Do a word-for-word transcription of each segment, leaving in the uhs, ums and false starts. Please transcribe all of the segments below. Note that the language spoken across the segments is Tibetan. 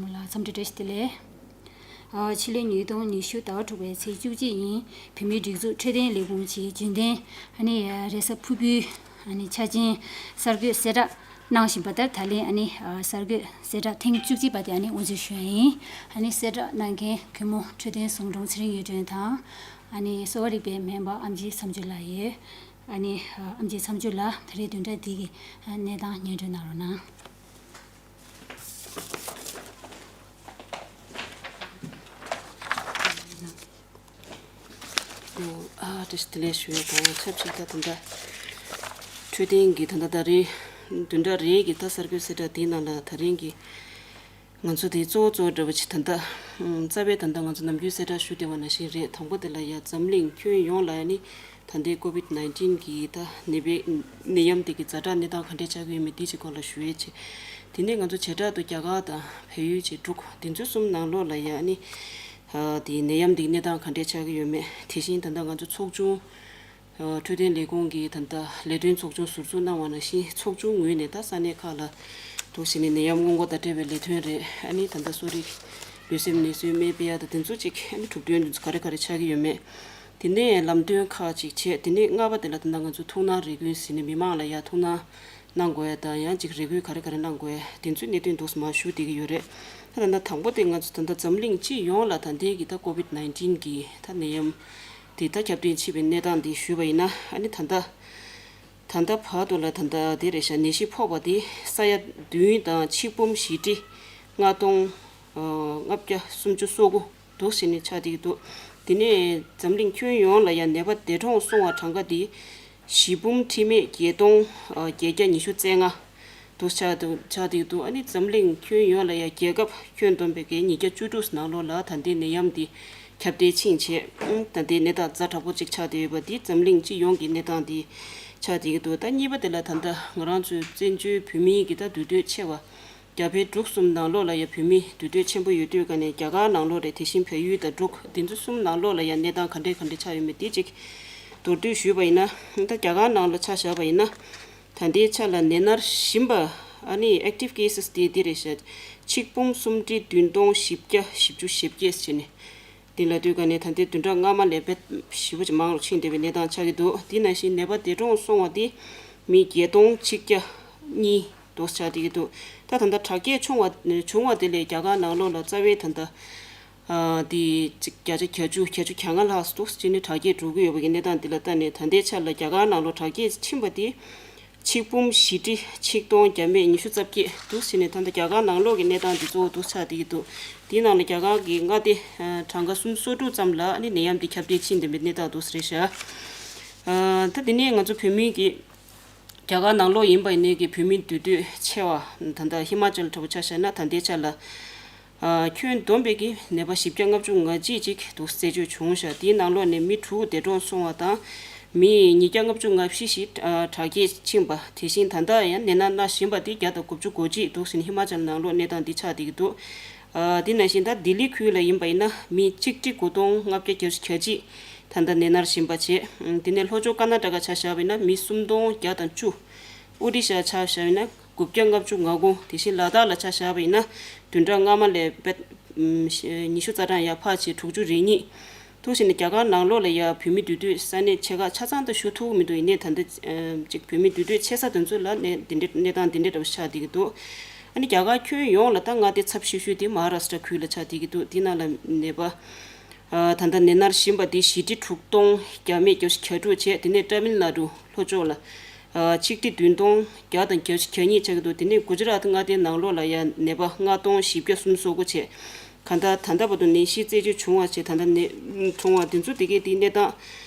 ལ་འཚམས་འདྲི་བཀྲ་ཤིས་བདེ་ལེགས། ཨ། ཕྱི་ལོའི་ཉིས་སྟོང་ཉི་ཤུ་ཟླ་བ་དྲུག་པའི་ཚེས་བཅུ་གཅིག་ཉིན་བོད་མིའི་སྒྲིག་འཛུགས་འཕྲོད་བསྟེན་ལས་ཁུངས་ཀྱིས་རྒྱུན་ལྡན་ཨ་ནི་རེས་གཟའ་ཕུར་བུའི་ཨ་ནི་འཆར་ཅན་གསར་འགོད་གསལ་བསྒྲགས་གནང་བཞིན་པ་ལྟར། ད་ལན་ཨ་ནི་གསར་འགོད་གསལ་བསྒྲགས་ཐེངས་བཅུ་གཅིག་པ་དེ་ཨ་ནི་དབུ་འཛུགས་ཞུ་ཡ་ཡིན། ཨ་ནི་གསལ་བསྒྲགས་གནང་མཁན་གུས་མོ་འཕྲོད་བསྟེན་བཟང་སྒྲོན་ཚེ་རིང་གཡུ་སྒྲོན་དང་། ཨ་ནི་གསོ་བ་རིག་པའི་སྨན་པ་ཨེམ་ཆི་མཚམས་གཅོད་ལགས་ཡོད། ཨ་ནི་ཨེམ་ཆི་མཚམས་གཅོད་ལགས། ད་རེས་བདུན་ཕྲག་འདི་གི་གནས་སྟངས་སྙན་སྒྲོན་གནང་རོགས་གནང་། ཨ། བཀྲ་ཤིས་བདེ་ལེགས་ཞུ་ཡ་དང་ཆབས་ཅིག་ད་དེ་འདྲ་འཕྲོད་བསྟེན་གྱི་ད་ལྟ་ད་རེས་བདུན་ཕྲག་རེའི་གི་ད་གསར་འགོད་གསལ་བསྒྲགས་དེའི་ནང་ལ་ད་རིང་གི་ང་ཚོ་དེ་གཙོ་བོ་གཙོ་བོ་འདྲ་བོ་ཅིག་ད་ལྟ་རྩ་བའི་ད་ལྟ་ང་ཚོ་ནམ་རྒྱུན་གསལ་བསྒྲགས་ཞུ་བསྡད་པ་ནང་བཞིན་རེད། དང་པོ་དེ་ལ་ཡ་འཛམ་གླིང་ཁྱོན་ཡོངས་ལ་ཡ་ནི་ད་ལྟའི་ཀོ་བིད་ནའིན་ཊིན་གི་ད་ནད་པའི་ནད་ཡམས་དེ་གི་ཛ་དྲག་གནས་སྟངས་ག་འདྲས་ཆགས་ཀྱི་ཡོད་མེད་དེའི་ཅིག་སྐོར་ལ་ཞུ་ཡས་བྱས། དེ་ནས་ང་ཚོ་བྱེ་བྲག་ཏུ་རྒྱ་གར་དང་བལ་ཡུལ་བཅས་འབྲུག་དེ་ཚོ་གསུམ་ནང་ལོགས་ལ་ཡ་ནི་ཨ་དེ་ནད་ཡམས་དེ་གི་གནས་སྟངས་ག་འདྲས་ཆགས་ཀྱི་ཡོད་མེད། དེ་བཞིན་ད་ལྟ་ང་ཚོ་ཚོགས་ཆུང་ཨ་འཕྲོད་བསྟེན་ལས་ཁུངས་ཀྱི་ད་ལྟ་ལས་དོན་ཚོགས་ཆུང་ཟུར་འཛུགས་གནང་བ་ནང་བཞིན་ཚོགས་ཆུང་ངོས་ནས་ད་ས་གནས་ཁག་ལ་འདུག་བྱས་ནས་ནད་ཡམས་སྔོན་འགོག་དང་འབྲེལ་བའི་ལས་དོན་རེད། ཨ་ནི་ད་ལྟ་གསོ་རིག་ལུས་སེམས་ནད་གསོའི་སྨན་སྤེལ་ཡ་དང་དེ་ཚོ་ཅིག་ཨ་ནི་གྲུབ་དོན་དེ་ཚོ་ག་རེ་ག་རེ་ཆགས་ཀྱི་ཡོད་མེད། དེ་ནས་ལམ་སྟོན་ཁག་ཅིག་བྱས། དེ་ནས་ལྔ་པ་དེ་ལ་ད་ལྟ་ང་ཚོ་ཐུགས་སྣང་རེ་སྐུལ་ཟེར་ནས་མི་མང་ལ་ཡ་ཐུགས་སྣང་གནང་དགོས་ཡ་དང་། ཡང་ཅིག་རེ་སྐུལ་ག་རེ་ག་རེ་གནང་དགོས་ཡ་དེ་ཚོའི་གནད་དོན་འདུག་སེ་མར་ཞུ་བསྡད་ཀྱི་ཡོད་རེད། ད་ད་ལྟ་དང་པོ་དེ་ང་ཚོ་ད་ལྟ་འཛམ་གླིང་སྤྱི་ཡོངས་ལ་ད་ལྟའི་གི་ད་ཀོ་བིད་ནའིན་ཊིན་གི་ད་ནད་ཡམས་དེ་ད་ཁྱབ་གདལ་ཕྱིན་པའི་གནས་སྟངས་དེ་ཞུས་པ་ཡིན་ན། ཨ་ནི་ད་ལྟ་ད་ལྟ་བར་དུ་ལ་ད་ལྟ་དེ་རེད་ཤག་ནད་གཞི་ཕོག་པ་དེ་ས་ཡ་བདུན་དང་ཆིག་འབུམ་བཞི་ཁྲི་ལྔ་སྟོང་ལྔ་བརྒྱ་སུམ་ཅུ་སོ་དགུ་འདུག་ཟེར་ནས་ཆགས་བསྡད་ཀྱི་འདུག་དེ་ནས་འཛམ་གླིང་ཁྱོན་ཡོངས་ལ་ཡང་ནད་པ་འདས་གྲོངས་སོང་བ་གྲངས་ཀ་དེ་བཞི་འབུམ་ཁྲི་མེད་བརྒྱད་སྟོང་བརྒྱད་བརྒྱ་ཉི་ཤུ་རྩ་ལྔ་འདུག་ཆགས་འདུག་ཆགས་བསྡད་ཀྱི་འདུག་ཨ་ནི་འཛམ་གླིང་ཁྱོན་ཡོངས་ལ་ཡང་རྒྱལ་ཁབ་ཁྱོན་བསྡོམས་པའི་གི་ཉིས་བརྒྱ་བཅུ་དྲུག་ནང་ལོགས་ལ་ད་ལྟའི་ནད་ཡམས་འདི་ཁྱབ་གདལ་ཕྱིན་བྱས། ད་ལྟའི་གནས་སྟངས་ཛ་དྲག་པོ་ཅིག་ཆགས་བསྡད་ཡོད་པ་འདི་འཛམ་གླིང་སྤྱི་ཡོངས་ཀྱི་གནས་སྟངས་འདི་ཆགས་བསྡད་ཀྱི་འདུག་ད་གཉིས་པ་དེ་ལ་ད་ལྟ་ང་རང་ཚོའི་བཙན་བྱོལ་བོད་མིའི་གི་ད་འདུས་སྡོད་ཆེ་བ་རྒྱ་བལ་འབྲུག་གསུམ་ནང་ལོགས་ལ་ཡང་བོད་མི་འདུས་སྡོད་ཆེན་པོ་ཡོད་དུས་ཀ་ནས་རྒྱ་གར་ནང་ལོགས་རེད། དེ་བཞིན་བལ་ཡུལ་དང་འབྲུག་འདི་ཚོ་གསུམ་ནང་ལོགས་ལ་ཡང་གནས་སྟངས་ག་འདྲས་ག་འདྲས་ཆགས་ཡོད་མེད་དེ་ཅིག་མདོར་བསྡུས་ཞུས་པ་ཡིན་ན། ད་རྒྱ་གར་ནང་ལ་ཆ་བཞག་པ་ཡིན་ན། ད་ལྟའི་ཆ་ལ་ནད་མནར་བཞིན་པ་ཨ་ནི་ཨེག་ཊིབ་ཀེ་སེས་དེ་འདི་རེད་ཤག་ཆིག་འབུམ་སུམ་ཁྲི་བདུན་སྟོང་བཞི་བརྒྱ་བཞི་བཅུ་ཞེ་བརྒྱད་ཟེར་ནས། དེ་ལ་ལྟོས་ག་ནས་ད་ལྟའི་བདུན་ཕྲག་སྔ་མ་ལས་དཔེ་ཞེ་པོ་ཅིག་མང་རུ་ཕྱིན་བསྡད་པའི་གནས་སྟངས་ཆགས་ཀྱི་འདུག་དེ་ནང་བཞིན་ནད་པ་འདས་གྲོངས་སོང་བ་དེ་མི་བརྒྱད་སྟོང་ཆིག་བརྒྱ་གཉིས་འདུག་ཆགས་བསྡད་ཀྱི་འདུག་ད་ད་ལྟ་དྲག་སྐྱེད་བྱུང་བ་བྱུང་བ་དེ་ལས་རྒྱ་གར་ནང་ལོགས་ལ་རྩ་བའི་ད་ལྟ་ཨ་དེ་ཅིག་བརྒྱ་ཆ་བརྒྱད་ཅུ་བརྒྱད་ཅུ་གྱ་ལྔ་ལྷག་འདུག་ཅིག་ནི་དྲག་སྐྱེད་འགྲོ་གི་ཡོད་པ་གི་གནས་སྟངས་དེ་ལ་ལྟ་ནས། ད་ལྟའི་ཆ་ལ་རྒྱ་གར་ནང་ལོགས་དྲག་སྐྱེད་ཕྱིན་པ་དེ་ཆིག་འབུམ་བཞི་ཁྲི་ཆིག་སྟོང་བརྒྱ་མེད་ཉི་ཤུ་རྩ་བརྒྱད་འདུག་ཟེར་ནས། ད་ལྟ་རྒྱ་གར་ནང་ལོགས་ཀྱི་གནས་སྟངས་འདི་གཙོ་བོ་འདུག་ཆགས་བསྡད་ཀྱི་འདུག་དེའི་ནང་ལ་རྒྱ་གར་གྱི་མངའ་སྡེ་གྲངས་ཀ་སུམ་ཅུ་སོ་དྲུག་ཙམ་ལ་ནི་ནད་ཡམས་འདི་ཁྱབ་གདལ་ཕྱིན་བསྡད་པའི་གནས་སྟངས་འདུག་ཟེར་ཤག་ད་དེ་ནས་ང་ཚོ་བོད་མི་གི་རྒྱ་གར་ནང་ལོགས་ཡིན་པ་ཡིན་ནའི་གི་བོད་མི་འདུས་སྡོད་ཆེ་བ་ད་ལྟ་ཧི་མ་ཅལ་འདྲ་བོ་ཆ་བཞག་ན། ད་ལྟའི་ཆ་ལ་ཨ་ཁྱོན་བསྡོམས་པའི་གི་ནད་པ་བཞི་བརྒྱ་ལྔ་བཅུ་ང་གཅིག་ཅིག་འདུག་རྩད་གཅོད་བྱུང་ཤག་དེའི་ནང་ལོགས་ནས་མི་དྲུག་འདས་གྲོངས་སོང་བ་དང་། མི་ཉིས་བརྒྱ་ལྔ་བཅུ་ང་བཞི་ཞིག་ཨ་དྲག་སྐྱེད་ཕྱིན་པ། དེ་བཞིན་ད་ལྟ་ཡང་ནད་མནར་བཞིན་པ་དེ་བརྒྱ་དང་དགུ་བཅུ་གོ་གཅིག་འདུག་ཟེར་ནས་ཧི་མ་ཅལ་ནང་ལོགས་གནས་སྟངས་འདི་ཆགས་བསྡད་ཀྱི་འདུག་ཨ་དེ་ནང་བཞིན་ད་ལྡི་ལི་ཁུལ་ལ་ཡིན་པ་ཡིན་ན་མི་གཅིག་ཁྲི་དགུ་སྟོང་ལྔ་བརྒྱ་གྱ་གཅིག་ད་ལྟ་ནད་མནར་བཞིན་པ་བྱས། དེ་ནས་ལྷོ་ཕྱོགས་ཀར་ན་ཊ་ཀ་ཆ་བཞག་པ་ཡིན་ན་མི་སུམ་སྟོང་བརྒྱ་དང་བཅུ། ཨོ་ཌི་ཤ་ཆ་བཞག་པ་ཡིན་ན་དགུ་བརྒྱ་ལྔ་བཅུ་ང་དགུ། དེ་བཞིན་ལ་དྭགས་ལ་ཆ་བཞག་པ་ཡིན་ན་བདུན་ཕྲག་སྔ་མ་ལས་དཔེ་ཉི་ཤུ་རྩ་གྲངས་ཡར་འཕར་བྱས་དྲུག་ཅུ་རེ་གཉིས། ཐུག་བཞིན་རྒྱ་གར་ནང་ལོགས་ལ་ཡ་བོད་མི་འདུས་སྡོད་ས་གནས་ཆེ་ཁག་ཆ་ཚང་དུ་ཞུ་ཐུབ་མི་འདུག་ཡིན་ནའི་ད་ལྟ་ཅིག་བོད་མི་འདུས་སྡོད་ཆེ་ས་དེ་ཚོ་ལ་ནས་འདི་འདྲའི་གནས་སྟངས་འདི་འདྲའི་འདྲ་བོ་ཆགས་བསྡད་ཀྱི་འདུག་ཨ་ནི་རྒྱ་གར་ཁྱོན་ཡོངས་ལ་ད་མངའ་སྡེ་ཚབ་ཤིག་ཤོས་དེ་མ་ཧཱ་རཱ་སི་ཀྲ་ཁུལ་ལ་ཆགས་བསྡད་ཀྱི་འདུག་དེ་ནང་ལ་ནད་པ་ཨ་ད་ལྟ་ནད་མནར་བཞིན་པ་དེ་བཞི་ཁྲི་དྲུག་སྟོང་བརྒྱ་མེད་བརྒྱད་ཅུ་གྱ་དྲུག་བྱས། དེ་ནས་ཏ་མིལ་ནཱ་ཌུ་ལྷོ་ཕྱོགས་ལ་ཨ་ཆིག་ཁྲི་བདུན་སྟོང་བརྒྱ་དང་བརྒྱད་ཅུ་གྱ་གཉིས་ཆགས་ཀྱི་འདུག་དེ་ནས་གུ་ཇི་རཱཏ་མངའ་སྡེའི་ནང་ལོགས་ལ་ཡང་ནད་པ་ལྔ་སྟོང་བཞི་བརྒྱ་སུམ་ཅུ་སོ་དགུ་བྱས། གང་ལྟར་ད་ལྟ་བར་དུ་ནད་གཞི་རྩད་གཅོད་བྱུང་བ་བྱས། ད་ལྟ་ནད་གྲོངས་པ་དེ་ཚོ་དེ་གའི་དེའི་གནས་སྟངས་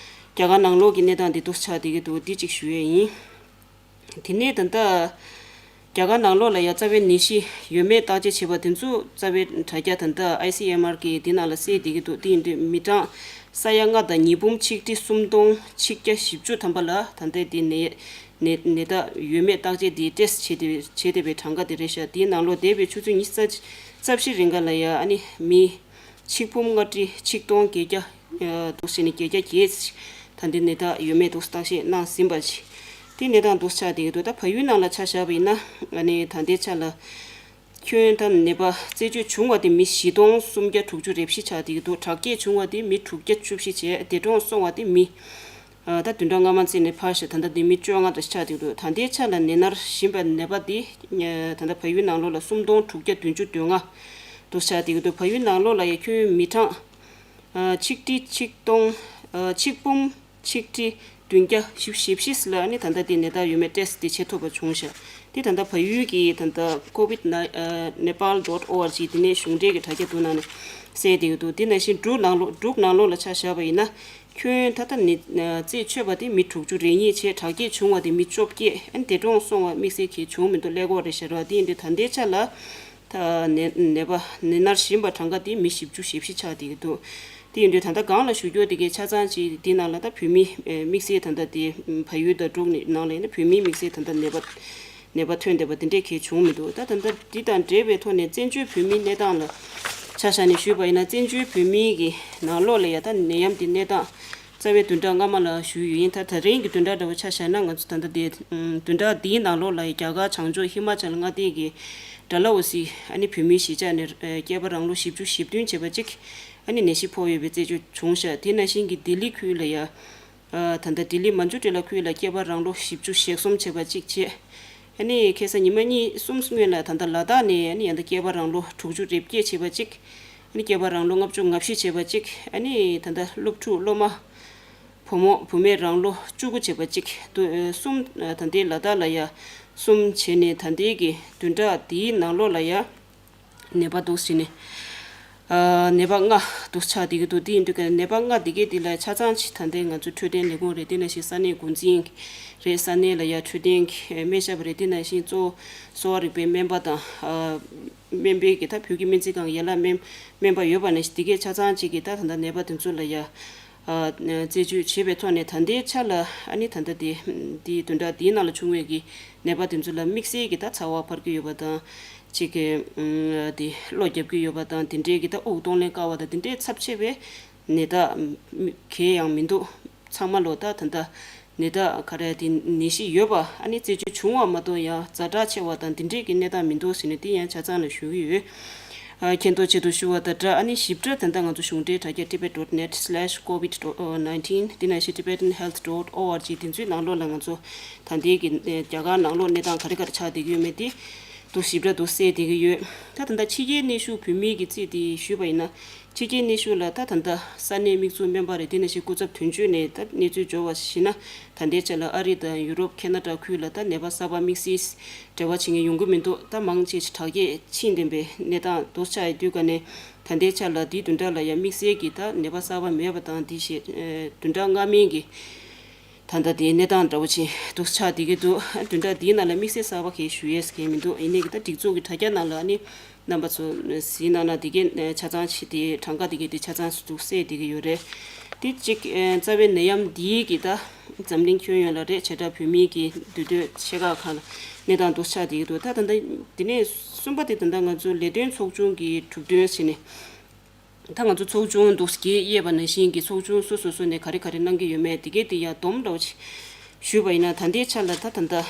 རྒྱ་གར་ནང་ལོགས་ཀྱི་གནས་སྟངས་དེ་འདུག་ཆགས་བསྡད་ཀྱི་འདུག་འདི་གཅིག་ཞུ་ཡས་ཡིན། དེ་ནས་ད་ལྟ་རྒྱ་གར་ནང་ལོགས་ལ་ཡང་རྩ་བའི་ནད་གཞི་ཡོད་མེད་བརྟག་དཔྱད་བྱེད་པ་དེ་ཚོ་རྩ་བའི་དྲ་རྒྱ་ད་ལྟ་ཨའི་སི་ཨེམ་ཨར་གི་དེ་ནང་ལ་གསལ་བསྡད་ཀྱི་འདུག་དེ་ཡིན་དུས་མི་གྲངས་ས་ཡ་ལྔ་དང་ཉིས་འབུམ་ཆིག་ཁྲི་སུམ་སྟོང་ཆིག་བརྒྱ་བཞི་བཅུ་ཐམ་པ་ལ་ད་ལྟ་དེ་ནད་ནད་ནད་རྟགས་ཡོད་མེད་བརྟག་དཔྱད་དེ་ཊེ་སི་བྱེད་བསྡད་བྱེད་བསྡད་པའི་གྲངས་ཀ་དེ་རེད་ཤག་དེའི་ནང་ལོགས་འདས་པའི་ཆུ་ཚོད་ཉི་ཤུ་རྩ་བཞི་རིང་ག་ལ་ཡ་ཨ་ནི་མི་ཆིག་འབུམ་ལྔ་ཁྲི་ཆིག་སྟོང་བརྒྱད་བརྒྱ་འདུག་ཟེར་ནས་བརྒྱད་བརྒྱ་བརྒྱད་ཅིག་ད་ལྟའི་ནད་རྟགས་ཡོད་མེད་འདུག་བརྟག་དཔྱད་གནང་ཟིན་པ་ཅིག་དེ་གནས་སྟངས་འདུག་ཆགས་བསྡད་ཀྱི་འདུག་ད་བལ་ཡུལ་ནང་ལ་ཆ་བཞག་པ་ཡིན་ན་ཨ་ནི་ད་ལྟའི་ཆ་ལ་ ཁྱོན་ད་ནད་པ་རྩད་གཅོད་བྱུང་བ་དེ་མི་བཞི་སྟོང་སུམ་བརྒྱ་དྲུག་ཅུ་རེ་བཞི་ཆགས་བསྡད་ཀྱི་འདུག་དྲག་སྐྱེད་བྱུང་བ་དེ་མི་དྲུག་བརྒྱ་བཅུ་བཞི་བྱས། འདས་གྲོངས་སོང་བ་དེ་མི། ཨ། ད་བདུན་ཕྲག་སྔ་མ་ཙམ་ནས་ཕར་ཞིག་ད་ལྟ་འདི་མི་བཅོ་ལྔ་འདྲ་ཆགས་བསྡད་ཀྱི་འདུག་ད་ལྟའི་ཆ་ལ་ནད་མནར་བཞིན་པའི་ནད་པ་དེ་ད་ལྟ་བལ་ཡུལ་ནང་ལོགས་ལ་སུམ་སྟོང་དྲུག་བརྒྱ་བདུན་ཅུ་དོན་ལྔ་འདུག་ཆགས་བསྡད་ཀྱི་འདུག་བལ་ཡུལ་ནང་ལོགས་ལ་ཡ་ཁྱོན་མི་གྲངས་ཨ། ཆིག་ཁྲི་ཆིག་སྟོང་། ཨ། ཆིག་འབུམ་ཆིག་ཁྲི་བདུན་བརྒྱ་བཞི་བཅུ་ཞེ་བཞི་ལ་ནི་ད་ལྟ་དེ་ནད་རྟགས་ཡོད་མེད་ཊེ་སི་དེ་བྱེད་ཐུབ་པ་བྱུང་ཤག་དེ་ད་ལྟ་བལ་ཡུལ་གྱི་ད་ལྟ་ཀོ་བིད་ན་ཨ། Nepal dot org དེ་ནས་གཞུང་འབྲེལ་གྱི་དྲ་རྒྱ་དེ་ནང་ནས་གསལ་བསྡད་ཀྱི་འདུག་དེ་ནང་བཞིན་འབྲུག་ནང་ལོགས་འབྲུག་ནང་ལོགས་ལ་ཆ་བཞག་པ་ཡིན་ན། ཁྱོན་ད་ལྟ་ནི་རྩད་ཆོད་པ་དེ་མི་དྲུག་ཅུ་རེ་གཉིས་བྱས། དྲག་སྐྱེད་བྱུང་བ་དེ་མི་བཅོ་བརྒྱད། ཨ་ནི་འདས་གྲོངས་སོང་བ་དམིགས་བསལ་གྱི་བྱུང་མི་འདུག་ཀླད་ཀོར་རེད་ཤག་ར། དེ་ཡིན་དུས་ད་ལྟའི་ཆ་ལ་ད་ནད་ནད་པ་ནད་མནར་བཞིན་པ་གྲངས་ཀ་དེ་མི་བཞི་བཅུ་ཞེ་བཞི་ཆགས་བསྡད་ཀྱི་འདུག་དེ་ཡིན་དུས་ད་ལྟ་སྒང་ལ་ཞུ་རྒྱུ་དེ་གའི་ཆ་ཚང་ཅིག་དེ་ནང་ལ་ད་བོད་མི་དམིགས་བསལ་ད་ལྟ་དེ་བལ་ཡུལ་དང་འབྲུག་ནང་ལ་ཡིན་ན་བོད་མི་དམིགས་བསལ་ད་ལྟ་ནད་པ་ནད་པ་ཐོན་བསྡད་པ་དེ་འདྲས་གལ་བྱུང་མི་འདུག་ད་ད་ལྟ་འདི་དང་འབྲེལ་བའི་ཐོག་ནས་བཙན་བྱོལ་བོད་མིའི་གནས་སྟངས་ལ་ཆ་བཞག་ནས་ཞུས་པ་ཡིན་ན། བཙན་བྱོལ་བོད་མིའི་གི་ནང་ལོགས་ལ་ཡ་ད་ནད་ཡམས་འདི་གནས་སྟངས་རྩ་བའི་བདུན་ཕྲག་སྔ་མ་ལ་ཞུས་ཡོད། ཡིན་ད་ད་རིང་གི་བདུན་ཕྲག་འདྲ་བོ་ཆ་བཞག་ན། ང་ཚོ་ད་ལྟ་དེ་བདུན་ཕྲག་འདིའི་ནང་ལོགས་ལ་ཡ་རྒྱ་གར་བྱང་ཕྱོགས་ཧི་མ་ཅལ་མངའ་སྡེ་གི་ཌལ་ཧོ་སི་ཨ་ནི་བོད་མིའི་གཞིས་ཆགས་ནས་སྐྱེས་པ་རང་ལོ་བཞི་བཅུ་ཞེ་བདུན་བྱས་པ་གཅིག་ཨ་ནི་ནད་གཞི་ཕོག་ཡོད་པའི་རྩད་གཅོད་བྱུང་ཤག་དེ་ནང་བཞིན་གྱི་ལྡི་ལི་ཁུལ་ལ་ཡ། ཨ། ད་ལྟ་ལྡི་ལི་མན་ཇུ་ཊི་ལ་ཁུལ་ལ་སྐྱེས་པ་རང་ལོ་བཞི་བཅུ་ཞེ་གསུམ་བྱས་པ་གཅིག་བྱས། ཨ་ནི་ཁ་སང་ཉི་མ་གཉིས་གསུམ་སྔོན་ལ་ད་ལྟ་ལ་དྭགས་ནས་ཨ་ནི་ཡང་ད་སྐྱེས་པ་རང་ལོ་དྲུག་ཅུ་རེ་བརྒྱད་བྱས་པ་གཅིག་ཨ་ནི་སྐྱེས་པ་རང་ལོ་ལྔ་བཅུ་ང་བཞི་བྱས་པ་གཅིག་ཨ་ནི་ད་ལྟ་སློབ་ཕྲུག་སློབ་མ་བུ་མོ་བུད་མེད་རང་ལོ་བཅུ་དགུ་བྱས་པ་གཅིག་ཏུ་གསུམ། ད་ལྟའི་ལ་དྭགས་ལ་ཡ་གསུམ་བྱས་ནས་ད་ལྟའི་གི་བདུན་ཕྲག་འདིའི་ནང་ལོགས་ལ་ཡ། ནད་པ་འདུག་ཟེར་ནས། ཨ། ནད་པ་ལྔ་འདུག་ཆགས་བསྡད་ཀྱི་འདུག་དེ་ཡིན་དུས་ཀ་ནད་པ་ལྔ་འདི་གས་འདི་ལ་ཆ་ཚང་ཅིག་ད་ལྟའི་ང་ཚོ་འཕྲོད་བསྟེན་ལས་ཁུངས་རེད། དེ་ནང་བཞིན་ས་གནས་འགོ་འཛིན་རེད། ས་གནས་ལ་ཡ་འཕྲོད་བསྟེན་གྱི་སྨན་ཞབས་རེད། དེ་ནང་བཞིན་གཙོ་བོ་གསོ་བ་རིག་པའི་སྨན་པ་དང་། ཨ། སྨན་པའི་གི་ད་བོད་ཀྱི་སྨན་རྩིས་ཁང་གི་ཡན་ལག་སྨན་སྨན་པ་ཡོད་པ་ནང་བཞིན་འདི་གས་ཆ་ཚང་ཅིག་གིས་ད་ད་ལྟ་ནད་པ་དེ་ཚོ་ལ་ཡ། ཨ། རྩད་གཅོད་བྱེད་པའི་ཐོག་ནས་ད་ལྟའི་ཆ་ལ་ཨ་ནི་ད་ལྟ་དེ་འདིའི་བདུན་ཕྲག་འདིའི་ནང་ལ་བྱུང་བའི་གི་ནད་པ་དེ་ཚོ་ལ་དམིགས་བསལ་གྱི་ད་ཚ་བ་འཕར་གྱི་ཡོད་པ་དང་། གཅིག་གི་ཨུམ། དེ་གློ་རྒྱབ་ཀྱི་ཡོད་པ་དང་། དེ་འདྲའི་གི་ད་དབུགས་གཏོང་ལེན་དཀའ་བ་དང་། དེ་འདྲའི་ཚབས་ཆེ་བའི་ནད་རྟགས་གང་ཡང་མི་འདུག་ཚང་མ་ལོ་ད་ད་ལྟ་ནད་རྟགས་ག་རེ་དེ་ནད་གཞི་ཡོད་པ་ཨ་ནི་རྩད་གཅོད་བྱུང་བ་མ་གཏོགས་ཡང་ཛ་དྲག་ཆེ་བ་དང་དེ་འདྲའི་གི་གནས་སྟངས་མི་འདུག་ཟེར་ནས་དེ་ཡང་ཆ་ཚང་ལ་ཞུ་གི་ཡོད། ཨ། མཁྱེན་རྟོགས་ཆེད་དུ་ཞུ་བ་དང་སྦྲགས་ཨ་ནི་ཞིབ་ཕྲ་ད་ལྟ་ང་ཚོ་གཞུང་འབྲེལ་དྲ་རྒྱ་tibet dot net slash covid nineteen དེ་ནང་བཞིན་tibetan health dot org དེ་ཚོའི་ནང་ལོགས་ལ་ང་ཚོ་ད་ལྟའི་གི་རྒྱ་གར་ནང་ལོགས་གནས་སྟངས་ག་རེ་ག་རེ་ཆགས་བསྡད་ཀྱི་ཡོད་མེད་དེ་དུ་ཞིབ་ཕྲ་དུ་གསལ་བསྡད་ཀྱི་ཡོད། ད་ད་ལྟ་ཕྱི་རྒྱལ་གནས་བཞུགས་བོད་མིའི་གི་རྩིས་དེ་ཞུས་པ་ཡིན་ན། ཕྱི་རྒྱལ་གནས་བཞུགས་ལ་ད་ད་ལྟ་ས་གནས་དམིགས་བཙུགས་སྨན་པ་རེད། དེ་ནང་བཞིན་སྐུ་ཚབ་དོན་གཅོད་ནས་ད་གནས་ཚུལ་འབྱོར་བ་ཞིག་ན། ད་ལྟའི་ཆ་ལ་ཨ་རི་དང་ཡུ་རོབ་ཁེ་ན་ཌ་ཁུལ་ལ་ད་ནད་པ་གསར་པ་དམིགས་བསལ་འབྲེལ་བ་བྱེད་མཁན་ཡོང་གི་མི་འདུག་ད་མང་ཆེ་ཞིག་དྲག་སྐྱེད་ཕྱིན་བསྡད་པའི་གནས་སྟངས་འདུག་ཆགས་ཡོད་དུས་ཀ་ནས། ད་ལྟའི་ཆ་ལ་དེའི་བདུན་ཕྲག་ལ་ཡང་དམིགས་བསལ་གྱི་ད་ནད་པ་གསར་པ་མེད་པ་དང་། དེ་བཞིན་བདུན་ཕྲག་སྔ་མའི་གི་ད་ལྟ་དེའི་གནས་སྟངས་འདྲ་བོ་ཅིག་འདུག་ཆགས་བསྡད་ཀྱི་འདུག་བདུན་ཕྲག་འདིའི་ནང་ལ་དམིགས་བསལ་གསར་པ་གས་ཞུ་ཡས་གས་མི་འདུག་ཡིན་ནའི་གི་ད་སྒྲིག་འཛུགས་ཀྱི་དྲ་རྒྱ་ནང་ལ་ནི་རྣམ་པ་ཚོ་གཟིགས་གནང་ན་དེ་གས་ཆ་ཚང་ཞིག་དེ་གྲངས་ཀ་དེ་གས་དེ་ཆ་ཚང་ཞིག་འདུག་གསལ་བསྡད་ཀྱི་ཡོད་རེད། དེ་གཅིག་རྩ་བའི་ནད་ཡམས་འདིའི་གི་ད་འཛམ་གླིང་ཁྱོན་ཡོངས་ལ་རེད། བྱེ་བྲག་བོད་མིའི་གི་འདུས་སྡོད་ཆེ་ཁག་ཁག་ལ་གནས་སྟངས་འདུག་ཆགས་བསྡད་ཀྱི་འདུག་ད་ད་ལྟ་དེ་ནས་གསུམ་པ་དེ་ད་ལྟ་ང་ཚོ་ལས་དོན་ཚོགས་ཆུང་གི་གྲུབ་དོན་ཟེར་ནས། ད་ང་ཚོ་ཚོགས་ཆུང་འདུག་སྒེར་དབྱེ་བ་ནང་བཞིན་གྱི་ཚོགས་ཆུང་སོ་སོ་སོ་ནས་ག་རེ་ག་རེ་གནང་གི་ཡོད་མེད་དེ་གས་དེ་ཡང་སྡོམ་འདྲ་བོ་ཅིག་ཞུས་པ་ཡིན་ན། ད་ལྟའི་ཆ་ལ་ད་ད་ལྟ་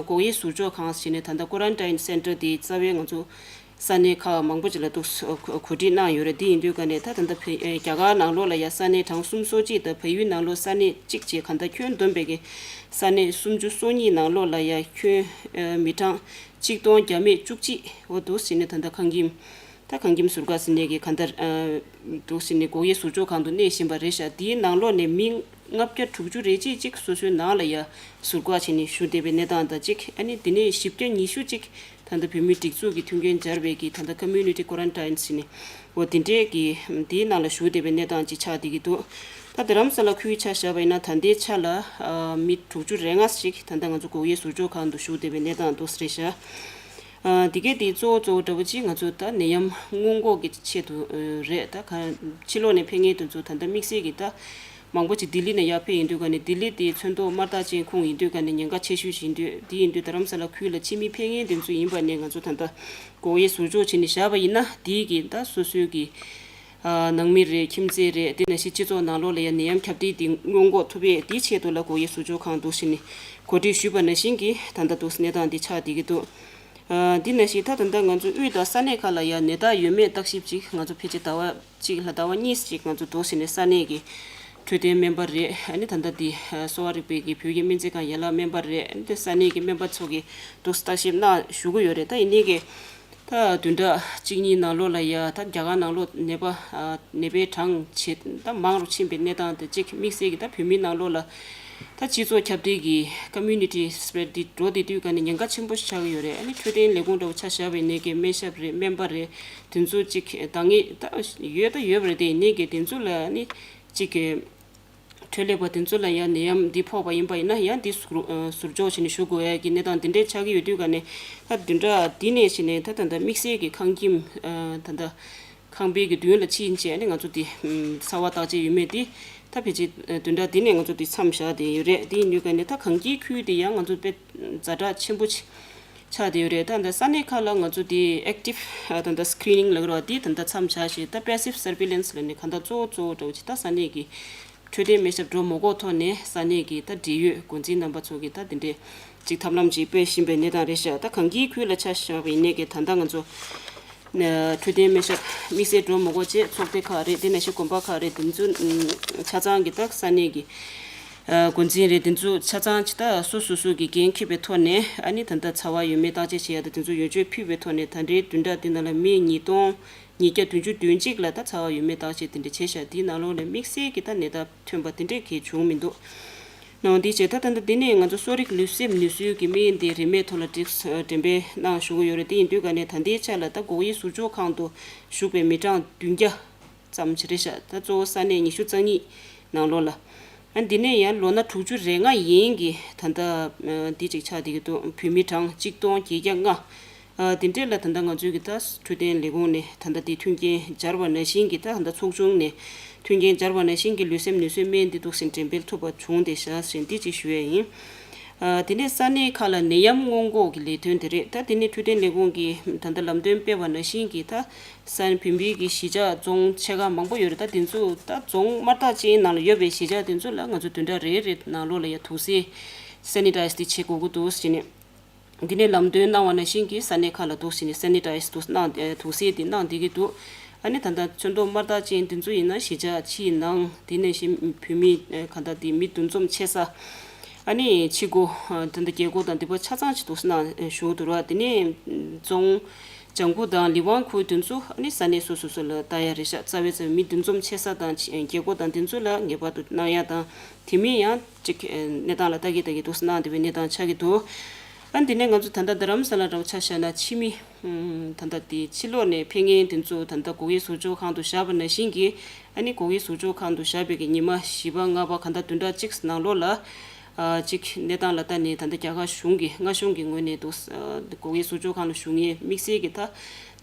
འགོག་དབྱེ་ཟུར་འཇོག་ཁང་ཟེར་ནས་ད་ལྟ་quarantine center དེ་རྩ་བའི་ང་ཚོ་ས་གནས་ཁག་མང་པོ་ཅིག་ལ་འདུག་གོ་སྒྲིག་གནང་ཡོད་རེད། དེ་ཡིན་དུས་ཀ་ནས་ད་ད་ལྟ་བོད་རྒྱ་གར་ནང་ལོགས་ལ་ཡང་ས་གནས་གྲངས་སུམ་ཅུ་སོ་གཅིག་དང་བལ་ཡུལ་ནང་ལོགས་ས་གནས་གཅིག་བྱས་གང་ལྟར་ཁྱོན་བསྡོམས་པའི་གི་ས་གནས་སུམ་ཅུ་སོ་གཉིས་ནང་ལོགས་ལ་ཡང་ཁྱོན་མི་གྲངས་གཅིག་སྟོང་བརྒྱ་མེད་བཅུ་གཅིག་འོ་འདུག་ཟེར་ནས་ད་ལྟ་ཁང་ཁྱིམ། ད་ཁང་ཁྱིམ་ཟུར་བཀག་ཟེར་ནས་ཀྱི་གང་ལྟར་ཨ་འདུག་ཟེར་ནས་སྒོ་དབྱེ་ཟུར་འཇོག་ཁང་དུ་གནས་བཞིན་པ་རེད་ཤག་དེའི་ནང་ལོགས་ནས་མི་ལྔ་བརྒྱ་དྲུག་ཅུ་རེ་གཅིག་ཅིག་སོ་སོའི་ནང་ལ་ཡ་ཟུར་བཀག་བྱས་ནས་བཞུགས་བསྡད་པའི་གནས་སྟངས་དང་གཅིག་ཨ་ནི་དེ་ནས་བཞི་བརྒྱ་ཉི་ཤུ་ཅིག་ད་ལྟ་བོད་མིའི་སྒྲིག་འཛུགས་ཀྱི་མཐུན་རྐྱེན་སྦྱར་བའི་གི་ད་ལྟ་community quarantine ཟེར་ནས་འོ་དེ་འདྲས་ཀྱི་དེའི་ནང་ལ་བཞུགས་བསྡད་པའི་གནས་སྟངས་ཅིག་ཆགས་བསྡད་ཀྱི་འདུག་ད་རྡ་རམ་ས་ལ་ཁུལ་ཆ་བཞག་པ་ཡིན་ན་ད་ལྟའི་ཆ་ལ་ཨ་མི་དྲུག་ཅུ་རེ་ལྔ་ཞིག་ད་ལྟ་ང་ཚོ་སྒོ་དབྱེ་ཟུར་འཇོག་ཁང་དུ་བཞུགས་བསྡད་པའི་གནས་སྟངས་འདུག་ཟེར་ཤག་ཨ་དེ་གས་དེ་གཙོ་བོ་གཙོ་བོ་འདྲ་བོ་ཅིག་ང་ཚོ་ད་ནད་ཡམས་སྔོན་འགོག་གི་ཆེད་དུ་ཨ་རེད། ད་ག་ཕྱི་ལོགས་ནས་ཕེབས་མཁན་དེ་ཚོ་ད་ལྟ་དམིགས་བསལ་གྱི་ད་མང་པོ་ཅིག་ལྡི་ལི་ནས་ཡར་ཕེབས་ཡིན་དུས་ཀ་ནས་ལྡི་ལི་དེ་ཚོན་མདོག་དམར་རྟགས་ཅན་ཁུངས་ཡིན་དུས་ཀ་ནས་ཉེན་ཁ་ཆེ་ཤོས་ཤིག་ཡིན་དུས། དེ་ཡིན་དུས་རྡ་རམ་ས་ལ་ཁུལ་ལ་ཕྱི་མི་ཕེབས་མཁན་དེ་ཚོ་ཡིན་པ་ནས་ང་ཚོ་ད་ལྟ་སྒོ་དབྱེ་ཟུར་འཇོག་བྱས་ནས་བཞག་པ་ཡིན་ན། དེའི་གི་ད་སོ་སོའི་གི་ཨ་ནང་མི་རེད། ཁྱིམ་མཚེས་རེད། དེ་ནང་བཞིན་སྤྱི་ཚོགས་ནང་ལོགས་ལ་ཡང་ནད་ཡམས་ཁྱབ་གདལ་འདི་སྔོན་འགོག་ཐུབ་པའི་དེའི་ཆེད་དུ་ལ་སྒོ་དབྱེ་ཟུར་འཇོག་ཁང་འདུག་ཟེར་ནས་གོ་སྒྲིག་ཞུས་པ་ནང་བཞིན་གྱི་ད་ལྟ་འདུག་གནས་སྟངས་འདི་ཆགས་བསྡད་ཀྱི་འདུག་ཨ། འདི་ནང་བཞིན་ད་ད་ལྟ་ང་ཚོ་དབུས་དང་ས་གནས་ཁག་ལ་ཡང་ནད་རྟགས་ཡོད་མེད་བརྟག་ཞིབ་ཅིག་ང་ཚོ་ཕལ་ཆེར་ཟླ་བ་གཅིག་ལ་ཟླ་བ་གཉིས་ཅིག་ང་ཚོ་འདུག་སེ་ནས་ས་གནས་ཀྱི་འཕྲོད་བསྟེན་སྨན་པ་རེད། ཨ་ནི་ད་ལྟ་འདི་གསོ་བ་རིག་པའི་གི་བོད་ཀྱི་སྨན་རྩིས་ཁང་ཡན་ལག་སྨན་པ་རེད། ཨ་ནི་ས་གནས་ཀྱི་སྨན་པ་ཚོ་གིས་འདུག་སེ་བརྟག་ཞིབ་གནང་ཞུ་གི་ཡོད་རེད། ད་ཡིན་ནའི་གི་ད་བདུན་ཕྲག་གཅིག་གཉིས་ནང་ལོགས་ལ་ཡ་ད་རྒྱ་གར་ནང་ལོགས་ནད་པ་ཨ་ནད་པའི་གྲངས་ཇེ་ད་མང་རུ་ཕྱིན་པའི་གནས་སྟངས་དེ་གཅིག་དམིགས་བསལ་གྱི་ད་བོད་མིའི་ནང་ལོགས་ལ་ད་སྤྱི་ཚོགས་ཁྱབ་གདལ་གྱི་community spread འདི་འགྲོ་བསྡད་དུས་ཀ་ནས་ཉེན་ཁ་ཆེན་པོ་ཞིག་ཆགས་ཀྱི་ཡོད་རེད། ཨ་ནི་འཕྲོད་བསྟེན་ལས་ཁུངས་འདྲ་བོ་ཆ་བཞག་པ་ཡིན་ནའི་གི་སྨན་ཞབས་རེད། སྨན་པ་རེད། དེ་ཚོ་གཅིག་འདང་ངེས་ད་ཡོད་ད་ཡོད་པ་རེད། དེ་ཡིན་ནའི་གི་དེ་ཚོ་ལ་ཨ་ནི་གཅིག་གི་འཕྲོད་ལས་པ་དེ་ཚོ་ལ་ཡང་ནད་ཡམས་འདི་ཕོག་པ་ཡིན་པ་ཡིན་ན་ཡང་འདི་ཟུར་ཨ་ཟུར་འཇོག་བྱས་ནས་བཞུགས་དགོས་ཡ་གི་གནས་སྟངས་འདི་འདྲས་ཆགས་ཀྱི་ཡོད་དུས་ཀ་ནས་ད་བདུན་ཕྲག་འདི་ནས་བྱས་ནས་ད་ད་ལྟ་དམིགས་བསལ་གྱི་ཁང་ཁྱིམ་ཨ་ད་ལྟ་ཁང་པའི་གི་མདུན་ལ་ཕྱིན་བྱས་ནས་ང་ཚོ་འདི་ཨ་ཚ་བ་བརྟག་དཔྱད་ཡོད་མེད་འདི་ད་ཕལ་ཆེར་ཨ་བདུན་ཕྲག་འདི་ནས་ང་ཚོ་འདི་མཚམས་བཞག་བསྡད་ཡོད་རེད། འདི་ཡིན་དུས་ཀ་ནས་ད་གངས་སྐྱིད་ཁུལ་འདི་ཡང་ང་ཚོ་དཔེ་ཛ་དྲག་ཆེན་པོ་ཆགས་བསྡད་ཡོད་རེད། ད་ད་ས་གནས་ཁག་ལ་ང་ཚོ་འདི་active ཨ་ད་ད་screening ལབ་ཀྱི་རེད་བ། འདི་ད་ད་མཚམས་བཞག་བྱས་ད་passive surveillance ལབ་ནས་གང་ལྟར་གཙོ་བོ་གཙོ་བོ་འདྲ་བོ་ཅིག་ད་ས་གནས་ཀྱི་འཕྲོད་བསྟེན་སྨན་ཞབས་འགྲོ་མ་དགོས་ཐོག་ནས་ས་གནས་ཀྱི་ད་འབྲེལ་ཡོད་འགོ་འཛིན་རྣམ་པ་ཚོ་གིས་ད་དེ་འདྲའི་ཅིག་ཐབས་ལམ་ཅིག་སྤེལ་བཞིན་པའི་གནས་སྟངས་རེད་ཤག་ད་གངས་སྐྱིད་ཁུལ་ལ་ཆ་བཞག་པ་ཡིན་ནའི་གི་ད་ལྟ་ང་ཚོ་ནས་འཕྲོད་བསྟེན་སྨན་ཞབས་དམིགས་བསལ་འགྲོ་མ་དགོས་བྱས་ཚོགས་སྡེ་ཁག་རེད། དེ་ནང་བཞིན་དགོན་པ་ཁག་རེད། དེ་ཚོ་ཆ་ཚང་གི་ད་ས་གནས་ཀྱི་འགོ་འཛིན་རེད། དེ་ཚོ་ཆ་ཚང་ཅིག་ད་སོ་སོ་སོ་གི་འགན་འཁྱེར་བའི་ཐོག་ནས་ཨ་ནི་ད་ལྟ་ཚ་བ་ཡོད་མེད་བརྟག་དཔྱད་བྱེད་ཡ་ད་དེ་ཚོ་འོས་ཆོས་ཕུལ་བའི་ཐོག་ནས་ད་ལྟའི་བདུན་ཕྲག་འདི་ནང་ལ་མི་ཉིས་སྟོང་ཉིས་བརྒྱ་བདུན་ཅུ་དོན་གཅིག་ལ་ད་ཚ་བ་ཡོད་མེད་བརྟག་དཔྱད་དེ་འདྲ་བྱས་ཤག་དེའི་ནང་ལོགས་ནས་དམིགས་བསལ་གྱི་ད་ནད་རྟགས་ཐོན་པ་དེ་འདྲས་གལ་བྱུང་མི་འདུག་ནང་དེའི་ཆེད་ད་ད་ལྟ་འདི་ནས་ང་ཚོ་གསོ་རིག་ལུས་སེམས་ནུས་གསོའི་གི་སྨན་དེ་རིན་མེད་ཐོག་ལ་འགྲེམས་འགྲེམས་སྤེལ་གནང་ཞུ་གི་ཡོད་རེད། དེ་ཡིན་དུས་ག་ནས་ད་ལྟའི་ཆ་ལ་ད་སྒོ་དབྱེ་ཟུར་འཇོག་ཁང་དུ་བཞུགས་པའི་མི་གྲངས་བདུན་བརྒྱ་ཙམ་ཅིག་རེད་ཤག་ད་གཙོ་བོ་ས་གནས་ཉི་ཤུ་རྩ་གཉིས་ནང་ལོགས་ལ། ཨ་འདི་ནས་ཡང་ལོ་ན་དྲུག་ཅུ་རེ་ལྔ་ཡན་གྱི་ད་ལྟ་འདི་ཅིག་ཆགས་བསྡད་ཀྱི་འདུག་བོད་མི་གྲངས་གཅིག་སྟོང་བརྒྱད་བརྒྱ་ལྔ། ཨ་དེ་འདྲས་ལ་ད་ལྟ་ང་ཚོའི་གི་ད་འཕྲོད་བསྟེན་ལས་ཁུངས་ནས་ད་ལྟ་དེ་མཐུན་རྐྱེན་སྦྱར་བ་ནང་བཞིན་གྱི་ད་ད་ལྟ་ཚོགས་ཆུང་ནས་མཐུན་རྐྱེན་སྦྱར་བ་ནང་བཞིན་གྱི་ལུས་སེམས་ནུས་གསོའི་སྨན་འདི་འདུག་སེ་འགྲེམས་སྤེལ་ཐུབ་པ་བྱུང་བསྡད་ཤག་ཟེར་འདི་ཅིག་ཞུ་ཡས་ཡིན། ཨ་དེ་ནས་ས་གནས་ཁག་ལ་ནད་ཡམས་སྔོན་འགོག་གི་ལས་དོན་དེ་རེད། ད་དེ་ནས་འཕྲོད་བསྟེན་ལས་ཁུངས་ཀྱིས་ད་ལྟ་ལམ་སྟོན་སྤེལ་བ་ནང་བཞིན་གྱི་ད་ས་བོད་མིའི་གི་གཞིས་ཆགས་རྫོང་ཆེ་ཁག་མང་པོ་ཡོད་རེད། ད་དེ་ཚོ་ད་རྫོང་དམར་རྟགས་ཅན་ནང་ལ་ཡོད་པའི་གཞིས་ཆགས་དེ་ཚོ་ལ་ང་ཚོ་བདུན་ཕྲག་རེ་རེ་ནང་ལོགས་ལ་ཡ་དུག་སེལ་sanitize་དེ་བྱེད་དགོས་ཀྱི་འདུག་ཟེར་ནས། འདི་ནས་ལམ་སྟོན་གནང་བ་ནང་བཞིན་གྱི་ས་གནས་ཁག་ལ་འདུག་ཟེར་ནས་sanitize་དུ་གནང་དུག་སེལ་དེ་གནང་བསྡད་ཀྱི་འདུག་ཨ་ནི་ད་ལྟ་ཚོན་མདོག་དམར་རྟགས་ཅན་དེ་ཚོ་ཡིན་ན་གཞིས་ཆགས་ཕྱིའི་ནང་དེ་ནང་བཞིན་བོད་མི་གང་ལྟར་དེ་མི་འདུ་འཛོམས་ཆེ་ས། ཨ་ནི་ཕྱི་སྒོ་ད་ལྟ་རྒྱལ་སྒོ་དང་འདི་པ་ཆ་ཚང་ཅིག་འདུག་སེ་གནང་ཞུ་འདུག་ར། དེ་ནས་རྫོང་ལྗང་ཁུ་དང་ལི་ཝང་ཁུལ་དེ་ཚོ་ཨ་ནི་ས་གནས་སོ་སོ་སོ་ལ་ལྟ་ཡ་རེད་ཤག་རྩ་བའི་རྩ་བའི་མི་འདུ་འཛོམས་ཆེ་ས་དང་རྒྱལ་སྒོ་དང་དེ་ཚོ་ལ་ངེས་པར་དུ་གནང་ཡ་དང་དེ་མིན་ཡང་ཅིག་གནས་སྟངས་ལ་ལྟ་གི་ལྟ་གི་འདུག་སེ་གནང་བསྡད་པའི་གནས་སྟངས་ཆགས་ཀྱི་འདུག་ཨ་འདི་ནས་ང་ཚོ་ད་ལྟ་རྡ་རམ་ས་ལ་འདྲ་བོ་ཆ་བཞག་ན་ཕྱི་མི་ད་ལྟ་དེ་ཕྱི་ལོགས་ནས་ཕེབས་མཁན་དེ་ཚོ་ད་ལྟ་སྒོ་དབྱེ་ཟུར་འཇོག་ཁང་དུ་བཞག་པ་ནང་བཞིན་གྱི་ཨ་ནི་སྒོ་དབྱེ་ཟུར་འཇོག་ཁང་དུ་བཞག་པའི་གི་ཉི་མ་བཞི་པ་ལྔ་པ་གང་ལྟར་བདུན་ཕྲག་གཅིག་ནང་ལོགས་ལ་ཨ་གཅིག་གནས་སྟངས་ལ་ལྟ་ནས་ད་ལྟ་རྒྱ་གར་གཞུང་གི་མངའ་གཞུང་གི་ངོས་ནས་འདུག་སྒོ་དབྱེ་ཟུར་འཇོག་ཁང་ལ་བཞུགས་མཁན་དམིགས་བསལ་གྱི་ད་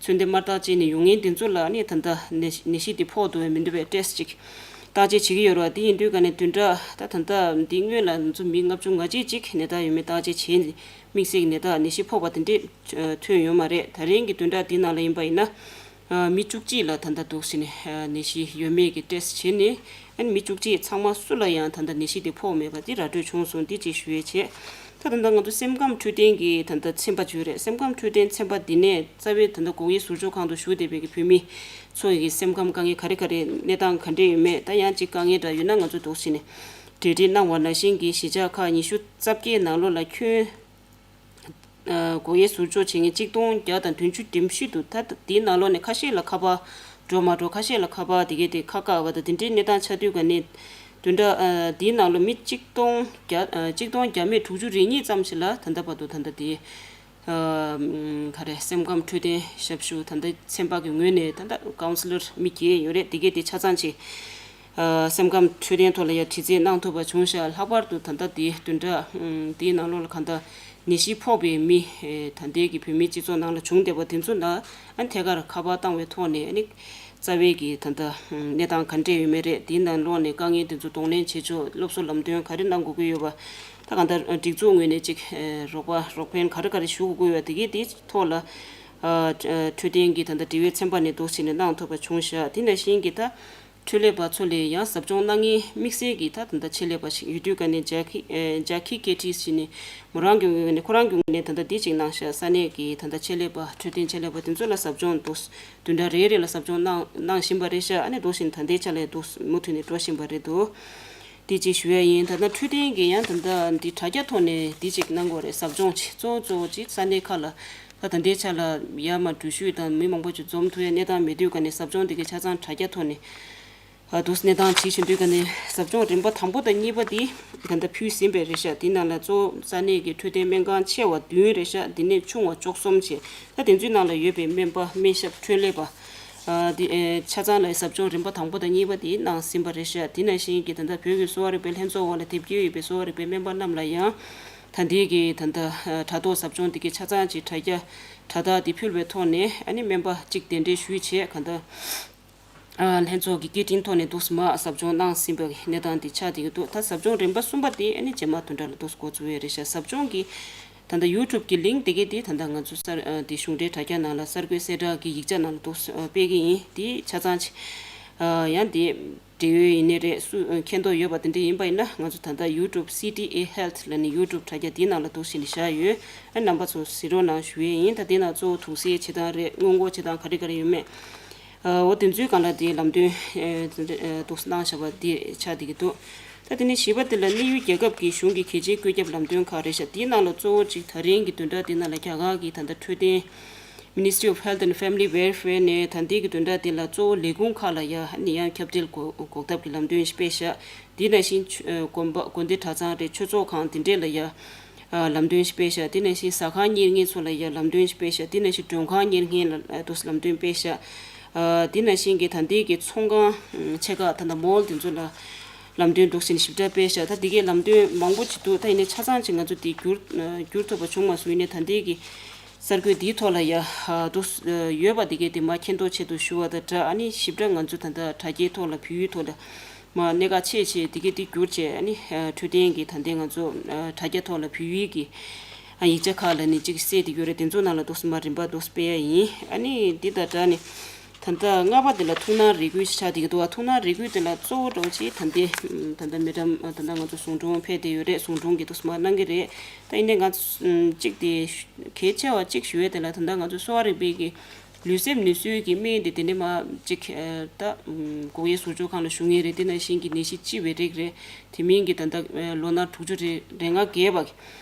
ཚོན་ལྡན་དམར་རྟགས་ཅན་ནས་ཡོང་མཁན་དེ་ཚོ་ལ་ཨ་ནི་ད་ལྟ་ནད་ནད་གཞི་དེ་ཕོག་འདུག་བས་མི་འདུག་བས་ཊེ་སི་ཅིག་བརྟག་དཔྱད་བྱེད་ཀྱི་ཡོད་རེད་བ། དེ་ཡིན་དུས་ག་ནས་བདུན་ཕྲག་ད་ད་ལྟ་འདི་སྔོན་ལ་ང་ཚོ་མི་ལྔ་བཅུ་ང་གཅིག་ཅིག་ནད་རྟགས་ཡོད་མེད་བརྟག་དཔྱད་བྱས་ནས་དམིགས་བསལ་གྱི་ནད་རྟགས་ནད་གཞི་ཕོག་པ་དེ་འདྲས་ཐོན་ཡོད་མ་རེད། ད་རིང་གི་བདུན་ཕྲག་འདི་ནང་ལ་ཡིན་པ་ཡིན་ན་མི་བཅུ་གཅིག་ལ་ད་ལྟ་འདུག་སེ་ནས་ནད་གཞི་ཡོད་མེད་ཀྱི་ཊེ་སི་བྱས་ནས་ཨ་ནི་མི་བཅུ་གཅིག་ཚང་མ་སུ་ལ་ཡང་ད་ལྟ་ནད་གཞི་དེ་ཕོག་མེད་པ་འདི་ར་སྤྲོད་བྱུང་སོང་། འདི་ཅིག་ཞུ་ཡས་བྱས། ད་ད་ལྟ་ང་ཚོ་སེམས་ཁམས་འཕྲོད་བསྟེན་གྱི་ད་ལྟ་ཚན་པ་བརྗོད་རེད། སེམས་ཁམས་འཕྲོད་བསྟེན་ཚན་པ་འདི་ནས་རྩ་བའི་ད་ལྟ་སྒོ་དབྱེ་ཟུར་འཇོག་ཁང་དུ་བཞུགས་བསྡད་པའི་གི་བོད་མི་ཚོ་ཡི་གི་སེམས་ཁམས་དཀའ་ངལ་ག་རེ་ག་རེ་གནས་སྟངས་ག་འདྲས་ཡོད་མེད། ད་ཡང་ཅིག་དཀའ་ངལ་འདྲ་ཡོད་ན་ང་ཚོ་འདུག་སེ་ནས་གྲོས་བསྡུར་གནང་བ་ནང་བཞིན་གྱི་གཞིས་ཆགས་ཁག་ཉི་ཤུ་རྩ་བརྒྱད་ནང་ལོགས་ལ་ཁྱོན་ཨ་སྒོ་དབྱེ་ཟུར་འཇོག་བྱེད་མཁན་གཅིག་སྟོང་བརྒྱ་དང་བདུན་ཅུ་དོན་བཞི་འདུག་ད་དེའི་ནང་ལོགས་ནས་ཁ་ཤས་ལ་ཁ་པར་འགྲོ་མ་འགྲོ། ཁ་ཤས་ལ་ཁ་པར་དེ་གའི་དེ་ཁ་བཀག་པ་དང་དེ་འདྲའི་གནས་སྟངས་ཆགས་དུས་ག་ནས་བདུན་ཕྲག་ཨ་དེའི་ནང་ལོ་མི་གཅིག་སྟོང་བརྒྱ་ཨ་གཅིག་སྟོང་བརྒྱ་མེད་དྲུག་ཅུ་རེ་གཉིས་ཙམ་ཞིག་ལ་ད་ལྟ་བར་དུ་ད་ལྟ་དེ་ཨ་ག་རེ་སེམས་ཁམས་འཕྲོད་བསྟེན་ཞབས་ཞུ་ད་ལྟ་ཚན་པ་གི་ངོས་ནས་ད་ལྟ་ཀའུན་སི་ལར་མི་བརྒྱད་ཡོད་རེད། དེ་གའི་དེ་ཆ་ཚང་ཅིག་ཨ་སེམས་ཁམས་འཕྲོད་བསྟེན་ཐོག་ལ་ཡ་དྲི་རྩད་གནང་ཐུབ་པ་བྱུང་ཤག་ལྷག་པར་དུ་ད་ལྟ་དེ་བདུན་ཕྲག་ཨ་དེའི་ནང་ལོགས་ལ་གང་ལྟར་ནད་གཞི་ཕོག་པའི་མི་ཨེ་ད་ལྟའི་གི་བོད་མིའི་སྤྱི་ཚོགས་ནང་ལ་བྱུང་བསྡད་པ་དེ་ཚོ་ལ་ཨ་ཐད་ཀར་ཁ་པར་བཏང་བའི་ཐོག་ནས་ཨ་ནི་རྩ་བའི་གི་ད་ལྟ་གནས་སྟངས་ག་འདྲས་ཡོད་མེད་རེད། དེའི་ནང་ལོགས་ནས་དཀའ་ངལ་དེ་ཚོ་གདོང་ལེན་བྱེད་ཕྱོགས་སློབ་གསོ་ལམ་སྟོན་ག་རེ་གནང་དགོས་ཀྱི་ཡོད་པ། ད་གང་ལྟར་སྒྲིག་འཛུགས་ངོས་ནས་ཅིག་རོགས་པ་རོགས་ཕན་ག་རེ་ག་རེ་ཞུ་དགོས་ཡོད་པ་དེ་གའི་དེའི་ཐོག་ལ་འཕྲོད་བསྟེན་གྱི་ད་ལྟ་འབྲེལ་ཡོད་ཚན་པ་ནས་འདུག་སེ་ནས་གནང་ཐུབ་པ་བྱུང་ཤག་དེ་ནང་བཞིན་གྱི་ད། འཕྲོད་ལས་པ་ཚོ་ལས་ཡང་ཟབ་སྦྱོང་གནང་མཁན་དམིགས་བསལ་གྱི་ད་ད་ལྟ་ཆེད་ལས་པ་ཞིག་ཡོད་དུས་ཀ་ནས་ཇཱ་ཁི་ཨེ་ཇཱ་ཁི་ཀེ་ཏིས་ཞིག་ནས་མོ་རང་གི་ངོས་ནས་ཁོ་རང་གི་ངོས་ནས་ད་ལྟ་འདི་ཅིག་གནང་ཤག་ས་གནས་ཀྱི་ད་ལྟ་ཆེད་ལས་པ་འཕྲོད་བསྟེན་ཆེད་ལས་པ་དེ་ཚོ་ལ་ཟབ་སྦྱོང་འདུག་བདུན་ཕྲག་རེ་རེ་ལ་ཟབ་སྦྱོང་གནང་གནང་བཞིན་པ་རེད་ཤག་ཨ་ནི་འདུག་བཞིན་ད་ལྟའི་ཆ་ལ་འདུག་མུ་མཐུད་ནས་འགྲོ་བཞིན་པ་རེད་འདུག་དེ་ཅིག་ཞུ་ཡ་ཡིན། ད་ལྟ་འཕྲོད་བསྟེན་གྱི་ཡང་ད་ལྟ་འདི་དྲ་རྒྱ་ཐོག་ནས་འདི་ཅིག་གནང་དགོས་རེད། ཟབ་སྦྱོང་ཅིག་གཙོ་བོ་གཙོ་བོ་ཅིག་ས་གནས་ཁག་ལ་ད་ད་ལྟའི་ཆ་ལ་ཡར་མར་འགྲུལ་བཞུད་དང་མི་མང་པོ་ཅིག་འཛོམས་ཐུབ་ཡ་གནས་སྟངས་མེད་དུས་ཀ་ནས་ཟབ་སྦྱོང་དེ་གའི་ཆ་ཚང་དྲ་རྒྱ་ཐོག་ནས་ཨ་འདུག་གནས་སྟངས་ཇི་བཞིན་དུས་ཀ་ནས་ཟབ་སྦྱོང་རིམ་པ་དང་པོ་དང་གཉིས་པ་དེ་ད་ལྟ་ཕུལ་ཟིན་པའི་རེད་ཤག་དེ་ནང་ལ་གཙོ་བོ་ས་གནས་ཀྱི་འཕྲོད་བསྟེན་སྨན་ཁང་ཆེ་བ་བདུན་རེད་ཤག་དེ་ནས་ཆུང་བ་བཅུ་གསུམ་བྱས། ད་དེ་ཚོའི་ནང་ལ་ཡོད་པའི་སྨན་པ་སྨན་ཞབས་འཕྲོད་ལས་པ་ཨ་དེ་ཨེ་ཆ་ཚང་ལ་ཟབ་སྦྱོང་རིམ་པ་དང་པོ་དང་གཉིས་པ་དེ་གནང་ཟིན་པ་རེད་ཤག་དེ་ནང་བཞིན་གྱི་ད་ལྟ་བོད་ཀྱི་གསོ་བ་རིག་པའི་ལྷན་ཚོགས་འོག་ལ་དེབ་སྐྱེལ་ཡོད་པའི་གསོ་བ་རིག་པའི་སྨན་པ་རྣམས་ལ་ཡང་ད་ལྟའི་གི་ད་ལྟ་ཨ་དྲ་ཐོག་ཟབ་སྦྱོང་དེ་གའི་ཆ་ཚང་གི་དྲ་རྒྱ་དྲ་ཐག་དེ་ཕུལ་བའི་ཐོག་ནས་ཨ་ནི་སྨན་པ་གཅིག་གདན་འདྲེན་ཞུས་བྱས་ག་ད། ལྷན་ཚོགས་ཀྱི་སྐད་འཕྲིན་ཐོག་ནས་འདུག་མ་ཟབ་སྦྱོང་གནང་ཟིན་པའི་གནས་སྟངས་དེ་ཆགས་བསྡད་ཀྱི་འདུག་ད་ཟབ་སྦྱོང་རིམ་པ་གསུམ་པ་དེ་ཨ་ནི་རྗེས་མ་བདུན་ཕྲག་ལ་འདུག་འགོ་བཙུགས་ཡས་རེད་ཤག་ཟབ་སྦྱོང་གི་ད་ལྟ་ཡུ་ཊུབ་ཀྱི་ལིང་དེ་གའི་དེ་ད་ལྟ་ང་ཚོ་གསར་དེ་གཞུང་འབྲེལ་དྲ་རྒྱ་ནང་ལ་གསར་འགོད་གསལ་བསྒྲགས་ཀྱི་ཡིག་ཆ་ནང་ལ་འདུག་སྤེལ་གྱི་ཡིན། དེ་ཆ་ཚང་ཆེ་ཡང་དེ་འབྲེལ་ཡོད་ཡིན་ནའི་རེད། སུ་མཁྱེན་རྟོགས་ཡོད་པ་དེ་འདྲ་ཡིན་པ་ཡིན་ན་ང་ཚོ་ད་ལྟ་ཡུ་ཊུབ་སི་ཊི་ཨེ་ཧེལ་ཐི་ལབ་ནས་ཡུ་ཊུབ་དྲ་རྒྱ་དེའི་ནང་ལ་འདུག་བྱས་ནས་བཞག་ཡོད། ཨ་རྣམ་པ་ཚོ་གཟིགས་རོགས་གནང་ཞུ་ཡས་ཡིན། ད་དེ་ནང་གཙོ་བོ་དུག་སེལ་བྱེད་སྟངས་རེད། སྔོན་འགོག་བྱེད་སྟངས་ག་རེ་ག་རེ་ཡོད་མེད། འོ་དེ་ཚོའི་སྒང་ལ་དེ་ལམ་སྟོན་དུ་གནང་བཞག་པ་དེ་ཆགས་བསྡད་ཀྱི་འདུག་ད་དེ་ནས་བཞི་པ་དེ་ལ་གནས་ཡུལ་རྒྱལ་ཁབ་ཀྱི་གཞུང་གི་གལ་ཆེའི་བཀོད་ཁྱབ་ལམ་སྟོན་ཁག་རེད་ཤག་དེའི་ནང་ལ་གཙོ་བོ་གཅིག་ད་རིང་གི་བདུན་ཕྲག་དེ་ནང་ལ་རྒྱ་གར་གྱི་ད་ལྟ་འཕྲོད་བསྟེན་Ministry of Health and Family Welfare ནས་ད་ལྟའི་གི་བདུན་ཕྲག་དེ་ལ་གཙོ་བོ་ལས་ཁུངས་ཁག་ལ་ཡ་ནི་ཡང་ཁྱབ་གདལ་འགོག་འགོག་ཐབས་ཀྱི་ལམ་སྟོན་ཞིག་སྤེལ་ཤག་དེ་ནང་བཞིན་ཆོས་དགོན་པ་དགོན་སྡེ་གྲྭ་ཚང་རེད། ཆོས་ཚོགས་ཁང་དེ་འདྲས་ལ་ཡ། ལམ་སྟོན་ཞིག་སྤེལ་ཤག་དེ་ནང་བཞིན་ཟ་ཁང་གཉེར་མཁན་ཚོ་ལ་ཡང་ལམ་སྟོན་ཞིག་སྤེལ་ཤག་དེ་ནང་བཞིན་མགྲོན་ཁང་གཉེར་མཁན་ལ་དུ་ལམ་སྟོན་སྤེལ་ཤག་དེ་ནང་བཞིན་གྱི་ད་ལྟའི་གི་ཚོང་ཁང་ཆེ་ཁག་ད་ལྟ་མོལ་དེ་ཚོ་ལ་ལམ་སྟོན་འདུག་ཟིན་ཞིབ་ཕྲ་སྤེལ་ཤག་ད་དེ་གའི་ལམ་སྟོན་མང་པོ་ཅིག་འདུག་ད་ཡིན་ནའི་ཆ་ཚང་ཅིག་ང་ཚོ་དེ་བསྒྱུར་བསྒྱུར་ཐུབ་པ་བྱུང་མ་སོང་། ཡིན་ནའི་ད་ལྟའི་གི་གསར་འགོད་འདིའི་ཐོག་ལ་ཡ་དུ་ཡོད་པ་དེ་གའི་དེ་མ་མཁྱེན་རྟོགས་ཆེད་དུ་ཞུ་བ་དང་འདྲ། ཨ་ནི་ཞིབ་ཕྲ་ང་ཚོ་ད་ལྟ་དྲ་རྒྱའི་ཐོག་ལ་བོད་ཡིག་ཐོག་ལ། མ་གནད་འགག་ཆེ་ཆེ་དེ་གའི་དེ་བསྒྱུར་བྱས་ཨ་ནི་འཕྲོད་བསྟེན་གྱི་ད་ལྟའི་ང་ཚོ་དྲ་རྒྱ་ཐོག་ལ་བོད་ཡིག་གི་ཡིག་ཆ་ཁག་ལ་ནི་གཅིག་གསལ་དེ་ཡོད་རེད། དེ་ཚོ་ནང་ལ་འདུག་སེ་མ་རིམ་པ་འདུག་སེ་སྤེལ་ཡ་ཡིན། ཨ་ནི་འདི་དང་སྦྲགས་ནས་ད་ལྟ་ལྔ་པ་དེ་ལ་ཐུགས་སྣང་རེ་སྐུལ་ཆགས་བསྡད་ཀྱི་འདུག་ཨ་ཐུགས་སྣང་རེ་སྐུལ་དེ་ལ་གཙོ་བོ་འདྲ་བོ་ཅིག་ད་ལྟའི་ད་ལྟ་མི་གྲམ་ད་ལྟ་ང་ཚོ་ཟུང་དྲུང་ཕེབས་བསྡད་ཡོད་རེད། ཟུང་དྲུང་གི་འདུག་སེ་མ་གནང་གི་རེད། ད་ཡིན་ནའི་ང་ཚོ་གཅིག་དེ་གལ་ཆེ་བ་གཅིག་ཞུ་ཡས་དེ་ལ་ད་ལྟ་ང་ཚོ་གསོ་བ་རིག་པའི་གི་ལུས་སེམས་ནུས་གསོའི་གི་སྨན་དེ་དེ་འདྲས་མ་གཅིག་ད་འགོག་ཡའི་ཟུར་འཇོག་ཁང་ལ་ཞུ་ངེས་རེད། དེ་ནང་བཞིན་གྱི་ནད་གཞི་ལྕི་བའི་རིགས་རེད། དེ་མིན་གྱི་ད་ལྟ་ལོ་ན་དྲུག་ཅུ་རེ་རེ་ལྔ་བརྒལ་བ་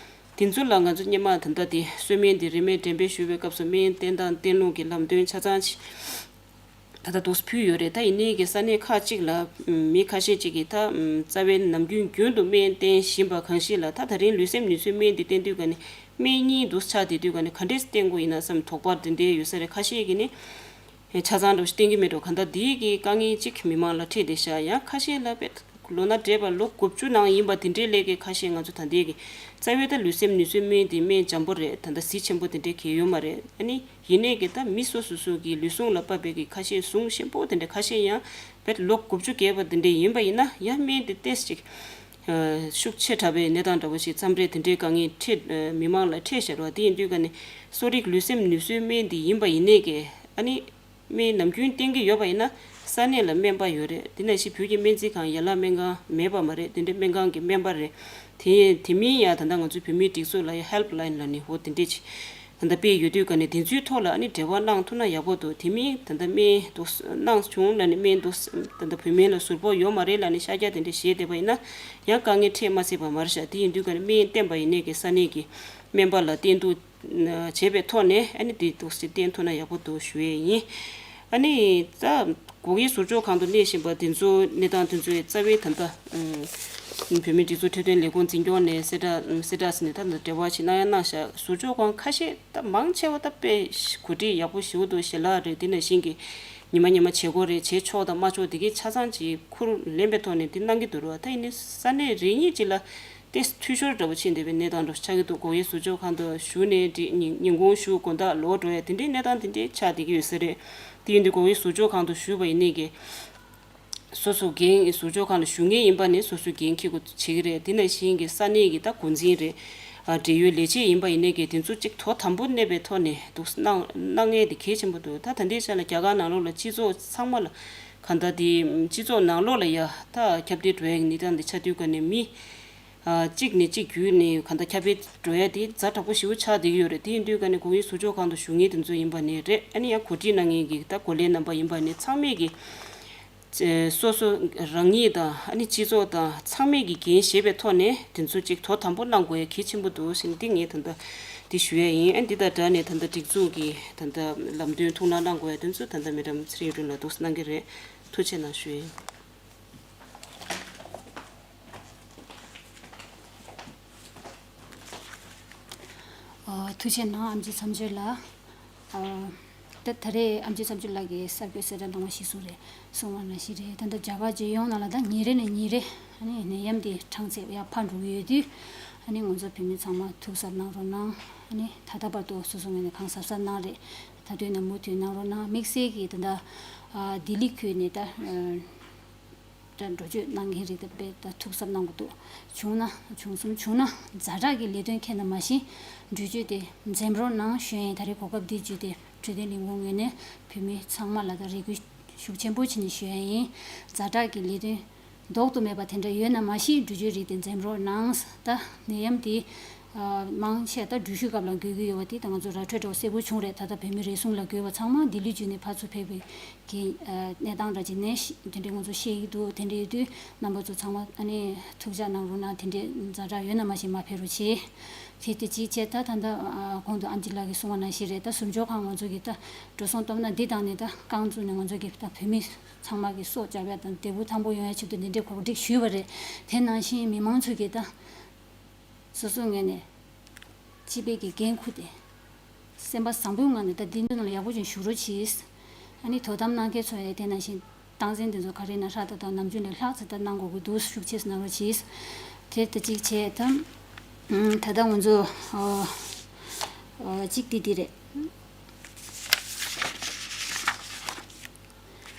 དེ་ཚོ་ལ་ང་ཚོ་སྔོན་མ་ད་ལྟ་དེ་གསོལ་སྨན་དེ་རིན་མེད་འགྲེམས་སྤེལ་ཞུ་བའི་སྐབས་སུ་སྨན་བསྟེན་སྟངས་བསྟེན་ལུགས་ཀྱི་ལམ་སྟོན་ཆ་ཚང་ཅིག་ད་ལྟ་འདུག་སེ་ཕུལ་ཡོད་རེད། ད་ཡིན་ནའི་གི་ས་གནས་ཁག་ཅིག་ལ་མི་ཁ་ཤས་ཅིག་གིས་ད་རྩ་བའི་ནམ་རྒྱུན་རྒྱུན་དུ་སྨན་བསྟེན་བཞིན་པ་གང་ཞིག་ལ་ད་ད་རིང་ལུས་སེམས་ནུས་གསོའི་སྨན་དེ་བསྟེན་དུས་ག་ནས། སྨན་གཉིས་འདུག་ཆགས་བསྡད་དུས་ག་ནས་ག་འདྲས་བསྟེན་དགོས་ཡིན་ན་བསམ་དོགས་པ་དེ་འདྲས་ཡོད་ས་རེད། ཁ་ཤས་ཀྱིས་ནི་ཆ་ཚང་འདྲ་བོ་ཞིག་བསྟེན་གྱི་མེད་འགྲོ། གང་ལྟར་འདིའི་གི་དཀའ་ངལ་གཅིག་མི་མང་ལ་འཕྲད་བསྡད་ཤག་ཡང་ཁ་ཤས་ལ་དཔེ་ལོ་ན་བགྲེས་པ་ལོ་དགུ་བཅུ་ནང་ཡིན་པ་དེ་འདྲས་ལས་ཀའི་ཁ་ཤས་ང་ཚོ་ད་ལྟའི་གི་རྩ་བའི་ད་ལུས་སེམས་ནུས་གསོའི་སྨན་དེ་སྨན་འཇམ་པོ་རེད། ད་ལྟ་ཟས་ཆེན་པོ་དེ་འདྲས་གས་ཡོད་མ་རེད། ཨ་ནི་ཡིན་ནའི་གི་ད་མི་སོ་སོ་སོ་གི་ལུས་ཟུངས་ལ་དཔག་པའི་གི་ཁ་ཤས་ཟུངས་ཆེན་པོ་དེ་འདྲས་ཁ་ཤས་ཡང་དཔེ་ལོ་དགུ་བཅུ་བརྒལ་བ་དེ་འདྲས་ཡིན་པ་ཡིན་ན་ཡང་སྨན་དེ་ཏོག་ཙམ་ཅིག་ཤུགས་ཆེ་དྲགས་པའི་གནས་སྟངས་འདྲ་བོ་ཞིག་མཚམས་རེ་དེ་འདྲའི་དཀའ་ངལ་འཕྲད་མི་མང་ལ་འཕྲད་བཞག་རོགས། དེ་ཡིན་དུས་ཀ་ནས་གསོ་རིག་ལུས་སེམས་ནུས་གསོའི་སྨན་འདི་ཡིན་པ་ཡིན་ནའི་ཀྱི་ཨ་ནི་སྨན་ནམ་རྒྱུན་བསྟེན་གྱི་ཡོད་པ་ཡིན་ན་ས་གནས་ལ་སྨན་པ་ཡོད་རེད། དེ་ནང་བཞིན་བོད་ཀྱི་སྨན་རྩིས་ཁང་ཡན་ལག་སྨན་ཁང་མེད་པ་མ་རེད། དེ་འདྲའི་སྨན་ཁང་གི་སྨན་པ་རེད། དེ་དེ་མིན་ཡང་ད་ལྟ་ང་ཚོའི་བོད་མིའི་སྒྲིག་འཛུགས་ལ་ཡང་ཧེལ་པ་ལ་ཡིན་ལ་ནི་འོ་དེ་འདྲས་ཅིག་ད་ལྟ་སྤེལ་ཡོད་དུས་ཀ་ནས་དེ་ཚོའི་ཐོག་ལ་ཨ་ནི་འབྲེལ་བ་གནང་ཐུབ་ན་ཡག་པོ་འདུག་དེ་མིན་ད་ལྟ་སྨན་འདུག་གནང་བྱུང་ལ་ནི་སྨན་འདུག་ད་ལྟ་བོད་སྨན་ལ་ཟུར་ཕོག་ཡོད་མ་རེད་ལ་ནི་ཤ་རྒྱགས་དེ་འདྲ་བཞེས་བསྡད་པ་ཡིན་ན་ཡང་དཀའ་ངལ་འཕྲད་མ་སྲིད་པ་མ་རེད་ཤག་དེ་ཡིན་དུས་ཀ་ནས་སྨན་བསྟེན་པ་ཡིན་ནའི་གི་ས་གནས་ཀྱི་སྨན་པ་ལ་བསྟེན་གཏུག་བྱས་པའི་ཐོག་ནས་ཨ་ནི་དེ་འདུག་སེ་བསྟེན་ཐུབ་ན་ཡག་པོ་འདུག་ཞུ་ཡས་ཡིན། ཨ་ནི་ད། སྒོ་དབྱེ་ཟུར་འཇོག་ཁང་དུ་གནས་བཞིན་པ་དེ་ཚོ་གནས་སྟངས་དེ་ཚོའི་རྩ་བའི་ད་ལྟ་བོད་མིའི་སྒྲིག་འཛུགས་འཕྲོད་བསྟེན་ལས་ཁུངས་འཛིན་སྐྱོང་ནས་གསལ་བསྒྲགས་གསལ་བསྒྲགས་ཟིན་ནས་ད་ལྟ་འབྲེལ་བ་ཞིག་གནང་ཡ་གནང་ཤག་ཟུར་འཇོག་ཁང་ཁ་ཤས་ད་མང་ཆེ་བ་ད་དཔེ་གོ་སྒྲིག་ཡག་པོ་ཞེ་པོ་འདུག་ཞལ་ལག་རེད། དེ་ནང་བཞིན་གྱི་ཉི་མ་ཉི་མ་བྱེད་སྒོ་རེད། བྱེད་ཆོག་དང་མ་ཆོག་དེ་གའི་ཆ་ཚང་ཅིག་ཁུར་ལེན་པའི་ཐོག་ནས་དེ་གནང་གི་འདུག་རོགས། ད་ཡིན་ནའི་ས་གནས་རེ་གཉིས་ཅིག་ལ། ཏེ་འཐུས་ཤོར་འདྲ་བོ་ཕྱིན་བསྡད་པའི་གནས་སྟངས་འདྲ་བོ་ཆགས་ཀྱི་འདུག་སྒོ་དབྱེ་ཟུར་འཇོག་ཁང་དུ་བཞུགས་ནས་འདི་ཉིན་ཉིན་གུང་བཞུགས་དགོང་དག་ལོག་འགྲོ་ཡ་དེ་འདྲའི་གནས་སྟངས་དེ་འདྲའི་ཆགས་བསྡད་ཀྱི་ཡོད་ས་རེད། དེ་ཡིན་དུས་སྒོ་དབྱེ་ཟུར་འཇོག་ཁང་དུ་བཞུགས་པ་ཡིན་ནའི་གི་སོ་སོ་འགན་ཟུར་འཇོག་ཁང་ལ་བཞུགས་མཁན་ཡིན་པ་ནི་སོ་སོའི་འགན་འཁྱེར་དགོས་བྱེད་ཀྱི་རེད། དེ་ནང་བཞིན་གྱི་ས་གནས་ཀྱི་ད་འགོ་འཛིན་རེད། འབྲེལ་ཡོད་ལས་བྱེད་ཡིན་པ་ཡིན་ནའི་གི་དེ་ཚོ་གཅིག་དོ་དམ་པོ་གནས་པའི་ཐོག་ནས་འདུག་གནང་གནང་མཁན་དེ་གལ་ཆེན་པོ་འདུག་ད་ད་ལྟའི་ཆ་ལ་རྒྱ་གར་ནང་ལོགས་ལ་སྤྱི་ཚོགས་ཚང་མ་ལ་གང་ལྟར་དེ་སྤྱི་ཚོགས་ནང་ལོགས་ལ་ཡ་ད་ཁྱབ་གདལ་འགྲོ་ཡ་གི་གནས་སྟངས་དེ་ཆགས་དུས་ཀ་ནས་མི་གཅིག་ནས་གཅིག་བརྒྱུད་ནས་གང་ལྟར་ཁྱབ་སྤེལ་འགྲོ་ཡ་དེ་ཛ་དྲག་པོ་ཞེ་པོ་ཆགས་བསྡད་ཀྱི་ཡོད་རེད། དེ་ཡིན་དུས་ཀ་ནས་དགོན་ཡིག་ཟུར་འཇོག་ཁང་དུ་བཞུགས་མཁན་དེ་ཚོ་ཡིན་པ་ནས་རེད། ཨ་ནི་ཡང་གོ་སྒྲིག་གནང་མཁན་གྱི་ད་འགོ་ལས་རྣམ་པ་ཡིན་པ་ནས་ཚང་མས་ཀྱི་སོ་སོ་རང་ཉིད་དང་ཨ་ནི་སྤྱི་ཚོགས་དང་ཚང་མས་ཀྱི་འགན་བཞེས་པའི་ཐོག་ནས་དེ་ཚོ་གཅིག་དོ་དམ་པོ་གནང་དགོས་ཡ་གལ་ཆེན་པོ་འདུག་ཟེར་ནས་འདི་ངས་ད་ལྟ་འདི་ཞུ་ཡ་ཡིན། ཨ་འདི་དང་སྦྲགས་ནས་ད་ལྟ་སྒྲིག་འཛུགས་ཀྱི་ད་ལྟ་ལམ་སྟོན་ཐུགས་སྣང་གནང་དགོས་ཡ་དེ་ཚོ་ད་ལྟ་མེ་ཌམ་ཚེ་རིང་ཡུལ་སྒྲོན་ལགས་འདུག་གནང་གི་རེད། ཐུགས་རྗེ་གནང་ཞུ་ཡ་ཡིན། ཨ། ཐུགས་རྗེ་གནང་ཨམ་ཆི་མཚམས་གཅོད་ལགས། ཨ། ད་ད་རེས་ཨམ་ཆི་མཚམས་གཅོད་ལགས་ཀྱིས་གསར་འགོད་གསལ་བསྒྲགས་གནང་བ་ཞིག་གསུངས་རེད། གསུངས་པ་ནང་བཞིན་རེད། ད་ལྟ་རྒྱ་གར་རྒྱལ་ཡོངས་ནང་ལ་ད་ཉིན་རེ་ནས་ཉིན་རེ་ཨ་ནི་ནད་ཡམས་འདི་གྲངས་ཚད་ཡར་འཕར་འགྲོ་གི་ཡོད་དུས། ཨ་ནི་ང་ཚོ་བོད་མི་ཚང་མ་ཐུགས་གཟབ་གནང་རོགས་གནང་། ཨ་ནི་ད་ལྟ་བར་དུ་སོ་སོ་ངོས་ནས་གང་གཟབ་གཟབ་གནང་རེད། ད་དུས་ནས་མུ་མཐུད་གནང་རོགས་གནང་། དམིགས་བསལ་གྱིས་ད་ལྟ་ཨ་ལྡི་ལི་ཁུལ་ནས་ད་ཨ། ད་འགྲོ་སྐྱོད་གནང་མཁན་རིགས་དེ་དཔེ་ད་ཐུགས་གཟབ་གནང་དགོས་འདུག་བྱུང་ན་བྱུང་སོང་བྱུང་ན་ཛ་དྲག་གི་ལས་དོན་འཁྱེར་ན་མ་གཞི་འགྲུལ་སྐྱོད་དེ་འཛེམ་རོགས་གནང་ཞུ་ཡིན། ད་རེས་གོ་སྐབས་འདི་བརྒྱུད་དེ་འཕྲོད་བསྟེན་ལས་ཁུངས་ངོས་ནས་བོད་མི་ཚང་མ་ལ་ད་རེ་སྐུལ་ཤུགས་ཆེན་པོ་བྱས་ནས་ཞུ་ཡ་ཡིན། ཛ་དྲག་གི་ལས་དོན་ལྡོག་ཏུ་མེད་པ་དེ་འདྲ་ཡོད་ན་མ་གཞི་འགྲུལ་སྐྱོད་རིགས་དེ་འཛེམ་རོགས་གནང་། ད་ནད་ཡམས་དེ་མང་ཆེ་ད་འགྲུལ་བཞུད་སྐབས་ལ་འགོས་ཀྱི་ཡོད་པ་དེ་ད་ང་ཚོ་ར་འཕྲོད་འདྲ་བོ་གསལ་པོ་བྱུང་རེད། ད་ལྟ་བོད་མི་རེ་ཟུང་ལ་འགོས་པ་ཚང་མ་ལྡི་ལི་བརྒྱུད་ནས་ཕར་ཚུར་ཕེབས་པའི་གི་གནས་སྟངས་འདྲ་ཅིག་ནས་དེ་འདྲའི་ང་ཚོ་ཤེས་ཀྱི་འདུག་དེ་འདྲ་ཡོད་དུས་རྣམ་པ་ཚོ་ཚང་མ་ཨ་ནི་ཐུགས་འཇགས་གནང་རོགས་གནང་། དེ་འདྲའི་ཛ་དྲག་ཡོད་ན་མ་གཞི་མ་ཕེབས་རོགས་བྱེད། དེ་དེ་གཅིག་བྱས། ད་ད་ལྟ་གོང་དུ་ཨམ་ཆི་ལགས་ཀྱིས་གསུངས་པ་ནང་བཞིན་རེད། ད་ཟུར་འཇོག་ཁང་ང་ཚོ་གི་ད་འགྲོ་སོང་བཏོན་ན་འདི་དང་ནི་ད་རྐང་བཙུགས་ནས་ང་ཚོ་གི་ད་བོད་མི་ཚང་མ་གི་སྲོག་སྐྱོབ་ཡ་དང་བདེ་པོ་ཐང་པོ་ཡོང་ཡ་ཆེད་དུ་འདི་འདྲའི་གོ་སྒྲིག་ཞུས་པ་རེད། དེ་ནང་བཞིན་མི་མང་ཚོ་གི་ད་སོ་སོའི་ངོས་ནས་སྤྱི་པའི་གི་འགན་འཁུར་ཏེ་སེམས་པ་བཟང་པོའི་ངང་ནས་ད་འདི་ཚོ་ནང་ལ་ཡག་པོ་ཅིག་བཞུགས་རོགས་གྱིས། ཨ་ནི་དོ་དམ་གནང་མཁན་ཚོ་ཡང་དེ་ནང་བཞིན་སྟངས་འཛིན་འདི་ཚོ་ག་རེ་ན་ཧྲ་ཏག་ཏག་ནམ་རྒྱུན་ལས་ལྷག་ཙམ་ད་གནང་དགོས་ཀྱི་འདུག་ཤུགས་ཆེ་ཙམ་གནང་རོགས་གྱིས། དེ་ད་གཅིག་བྱས་ད། ད་ལྟ་ང་ཚོ་ཨ་ཨ་གཅིག་འདི་འདི་རེད།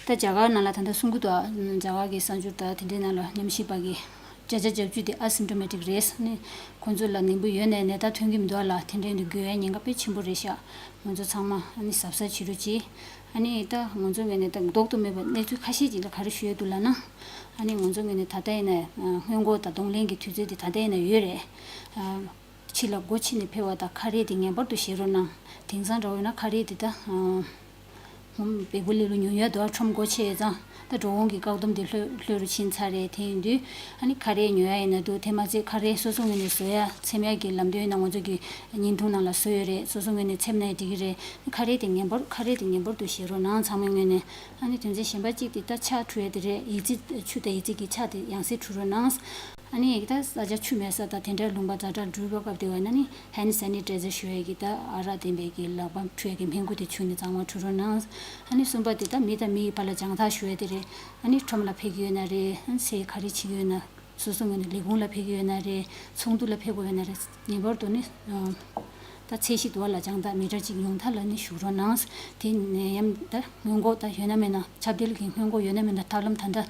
ད་རྒྱ་གར་ནང་ལ་ད་ལྟ་གསུང་གི་འདུག་རྒྱ་གར་གྱི་གསར་འགྱུར་དང་དེ་འདྲའི་ནང་ལ་ཉམས་ཞིབ་པ་གི་བརྒྱ་ཆ་བརྒྱད་ཅུ་དེ་ཨ་སིམ་ཊོ་མེ་ཊིག་རེད། ནི་ཁོང་ཚོ་ལ་ནད་འབུ་ཡོད་ནའི་ནད་རྟགས་ཐོན་གྱི་མི་འདུག་ལ། དེ་འདྲའི་འདི་འགོས་ཡ་ཉེན་ཁ་དཔེ་ཆེན་པོ་རེད་ཤག་ང་ཚོ་ཚང་མ་ཨ་ནི་གཟབ་གཟབ་བྱེད་རོགས་གྱིས། ཨ་ནི་ད་ང་ཚོ་ངོས་ནས་ད་ལྡོག་ཏུ་མེད་པའི་གནས་ཚུལ་ཁ་ཤས་ཅིག་ལ་ག་རེ་ཞུ་ཡ་འདུག་ལབ་ན། ཨ་ནི་ང་ཚོ་ངོས་ནས་ད་ལྟ་ཡིན་ན་སྔོན་འགོག་དང་གདོང་ལེན་གྱི་དུས་ཚོད་དེ་ད་ལྟ་ཡིན་ན་ཡོད་རེད། ཕྱི་ལ་སྒོ་ཕྱེ་ནས་ཕེབས་པ་དང་ཁ་རས་དེ་ངེས་པར་དུ་བཞེས་རོགས་གནང་། དེང་སང་འདྲ་བོ་ཡིན་ན་ཁ་རས་དེ་ད་ཧུམ་བལ་པོ་ལི་ལུ་ཉོ་ཡ་དུ་ཨ་ཁྲོམ་སྒོ་ཕྱེ་ཙང་ད་འགྲོ་འོང་གི་བཀག་སྡོམ་དེ་ལྷོད་ལྷོད་རུ་ཕྱིན་ཚར་རེད། དེ་ཡིན་དུས་ཨ་ནི་ཁ་རས་ཉོ་ཡ་ཡིན་ན་འདུག་དེ་མ་ཚད་ཁ་རས་སོ་སོ་ངོས་ནས་བཟོ་ཡ་འཚེམ་ཡ་གི་ལམ་སྟོན་ཡིན་ན་ང་ཚོ་གི་བརྙན་ཐུང་ནང་ལ་བཟོ་ཡོད་རེད། སོ་སོ་ངོས་ནས་འཚེམ་ན་ཡང་འགྲིག་གི་རེད། ཁ་རས་དེ་ངེས་པར་ཁ་རས་དེ་ངེས་པར་དུ་བཞེས་རོགས་གནང་ཚང་མའི་ངོས་ནས། ཨ་ནི་དོན་ཚན་གཞན་པ་གཅིག་དེ་ད་ཕྱག་འཁྲུ་ཡ་དེ་རེད། ཡི་ཙི་ཆུ་དང་ཡི་ཙི་གི་ཕྱག་དེ་ཡང་སེ་འཁྲུ་རོགས་གནང་། ཨ་ནི་ད་ས་ཆ་ཆུ་མེད་ས་དང་དེ་འདྲའི་ལུང་པ་ཛ་དྲག་འགྲུལ་པ་སྐབས་དེ་བ་ན་ནི་ཧེན་སེ་ནི་ཊའི་ཛར་ཞུ་ཡ་གི་ད་ཨ་རག་ལྡན་པའི་གི་ལག་པ་འཁྲུ་ཡ་གི་སྨན་ཁུ་དེ་ཆུ་ནས་གཙང་མ་འཁྲུ་རོགས་གནང་། ཨ་ནི་གསུམ་པ་དེ་ད་མི་དང་མི་ཡི་བར་ལ་རྒྱང་ཐག་ཞུ་ཡ་དེ་རེད། ཨ་ནི་ཁྲོམ་ལ་ཕེབས་ཀྱི་ཡོད་ན་རེད། ཨ་ནི་ཚེ་ག་རེ་བྱེད་ཀྱི་ཡོད་ན། སོ་སོ་ངོས་ནས་ལས་ཁུངས་ལ་ཕེབས་ཀྱི་ཡོད་ན་རེད། ཚོགས་འདུ་ལ་ཕེབས་དགོས་ཡོད་ན་རེད། ངེས་པར་དུ་ནི་ད་ཚད་གཞི་དུ་བ་ལ་རྒྱང་ཐག་མི་ཊར་གཅིག་ཉུང་མཐའ་ལ་ནི་བཞུགས་རོགས་གནང་། དེ་ནད་ཡམས་ད་སྔོན་འགོག་ད་ཡོད་ན་མེད་ན་ཁྱབ་གདལ་གྱི་སྔོན་འགོག་ཡོད་ན་མེད་ན་ཐབས་ལམ་ད་ལྟ་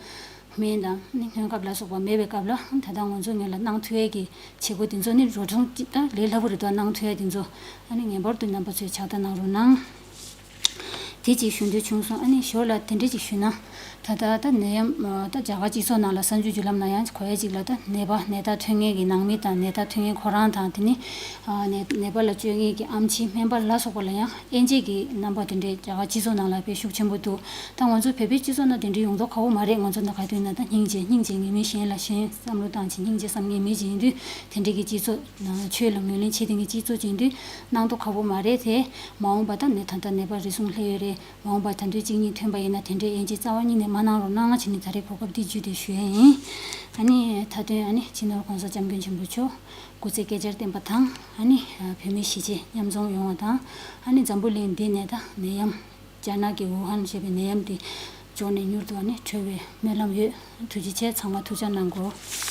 སྨན་དང་ནི་སྔོན་ཁབ་ལ་སོགས་པ་མེད་པའི་སྐབས་ལ་ད་ལྟ་ང་ཚོ་ངོས་ལ་གནང་ཐུབ་ཡས་ཀྱི་བྱེད་སྒོ་དེ་ཚོ་ནི་རོ་ཐུང་ཅིག་ད་ལས་སླ་པོ་རེད་དོ། གནང་ཐུབ་ཡས་དེ་ཚོ་ཨ་ནི་ངེས་པར་དུ་རྣམ་པ་ཚོས་ཕྱག་བསྟར་གནང་རོགས་གནང་། དེ་གཅིག་ཞུ་འདོད་བྱུང་སོང་། ཨ་ནི་ཞོར་ལ་དེ་འདྲ་ཅིག་ཞུས་ན། ད་ལྟ་ད་ནད་ཡམས་ད་རྒྱ་གར་སྤྱི་ཚོགས་ནང་ལ་གསར་འགྱུར་བརྒྱུད་ལམ་ནང་ཡང་གོ་ཡ་ཅིག་ལ་ད་ནད་པ་ནད་རྟགས་ཐོན་མཁན་གྱི་ནང་མི་དང་ནད་རྟགས་ཐོན་མཁན་ཁོ་རང་དང་དེ་ནི་ནད་ནད་པ་ལ་བཅོས་མཁན་གྱི་ཨེམ་ཆི་སྨན་པ་ལ་སོགས་པ་ལ་ཡང་དབྱེ་འབྱེད་ཀྱི་རྣམ་པ་དེ་འདྲའི་རྒྱ་གར་སྤྱི་ཚོགས་ནང་ལ་དཔེ་ཤུགས་ཆེན་པོ་འདུག་ད་ང་ཚོ་བོད་པའི་སྤྱི་ཚོགས་ནང་དེ་འདྲའི་ཡོང་མདོག་ཁ་པོ་མ་རེད། ང་ཚོ་ནང་ག་དུས་ན་ད་སྙིང་རྗེ་སྙིང་རྗེ་ངེས་མེད་གཞན་ལ་གཞན་བསམ་བློ་བཏང་བྱས་སྙིང་རྗེ་བསམ་ངེས་མེད་ཅིག་ཡིན་དུས་དེ་འདྲའི་གི་སྤྱི་ཚོགས་ཆོས་ལ་ངོས་ལེན་བྱེད་མཁན་གྱི་སྤྱི་ཚོགས་ཅིག་ཡིན་དུས་གནང་མདོག་ཁ་པོ་མ་རེད་དེ། མ་འོངས་པ་ད་ནི་ད་ལྟ་ནད་པ་རེ་ཟུང་སླེབས་ཡོད་རེད། མ་འོངས་པ་ད་དུས་གཅིག་གཉིས་ཐོན་པ་ཡིན་ན་དེ་འདྲའི་དབྱེ་འབྱེད་རྩ་བ་ཉིད་ནས་མ་གནང་རོགས་གནང་བྱས་ནས་ད་རེས་གོ་སྐབས་འདི་བརྒྱུད་དེ་ཞུ་ཡས་ཡིན། ཨ་ནི་མཐའ་དོན་ཨ་ནི་སྤྱི་ནོར་༸གོང་ས་༸སྐྱབས་མགོན་ཆེན་པོ་མཆོག་སྐུ་ཚེ་བསྐལ་བརྒྱར་བརྟན་པ་དང་ཨ་ནི་བོད་མི་གཞིས་བྱེས་མཉམ་འཛོམས་ཡོང་བ་དང་ཨ་ནི་འཛམ་བུ་གླིང་འདི་ནས་ད་ནད་ཡམས་རྒྱ་ནག་གི་ཝུ་ཧན་ཞེས་པའི་ནད་ཡམས་འདི་འབྱོར་ནས་མྱུར་དུ་ཨ་ནི་གྲོལ་བའི་སྨོན་ལམ་ཡོད། ཐུགས་རྗེ་ཆེ། ཚང་མ་ཐུགས་ཅག་གནང་དགོས།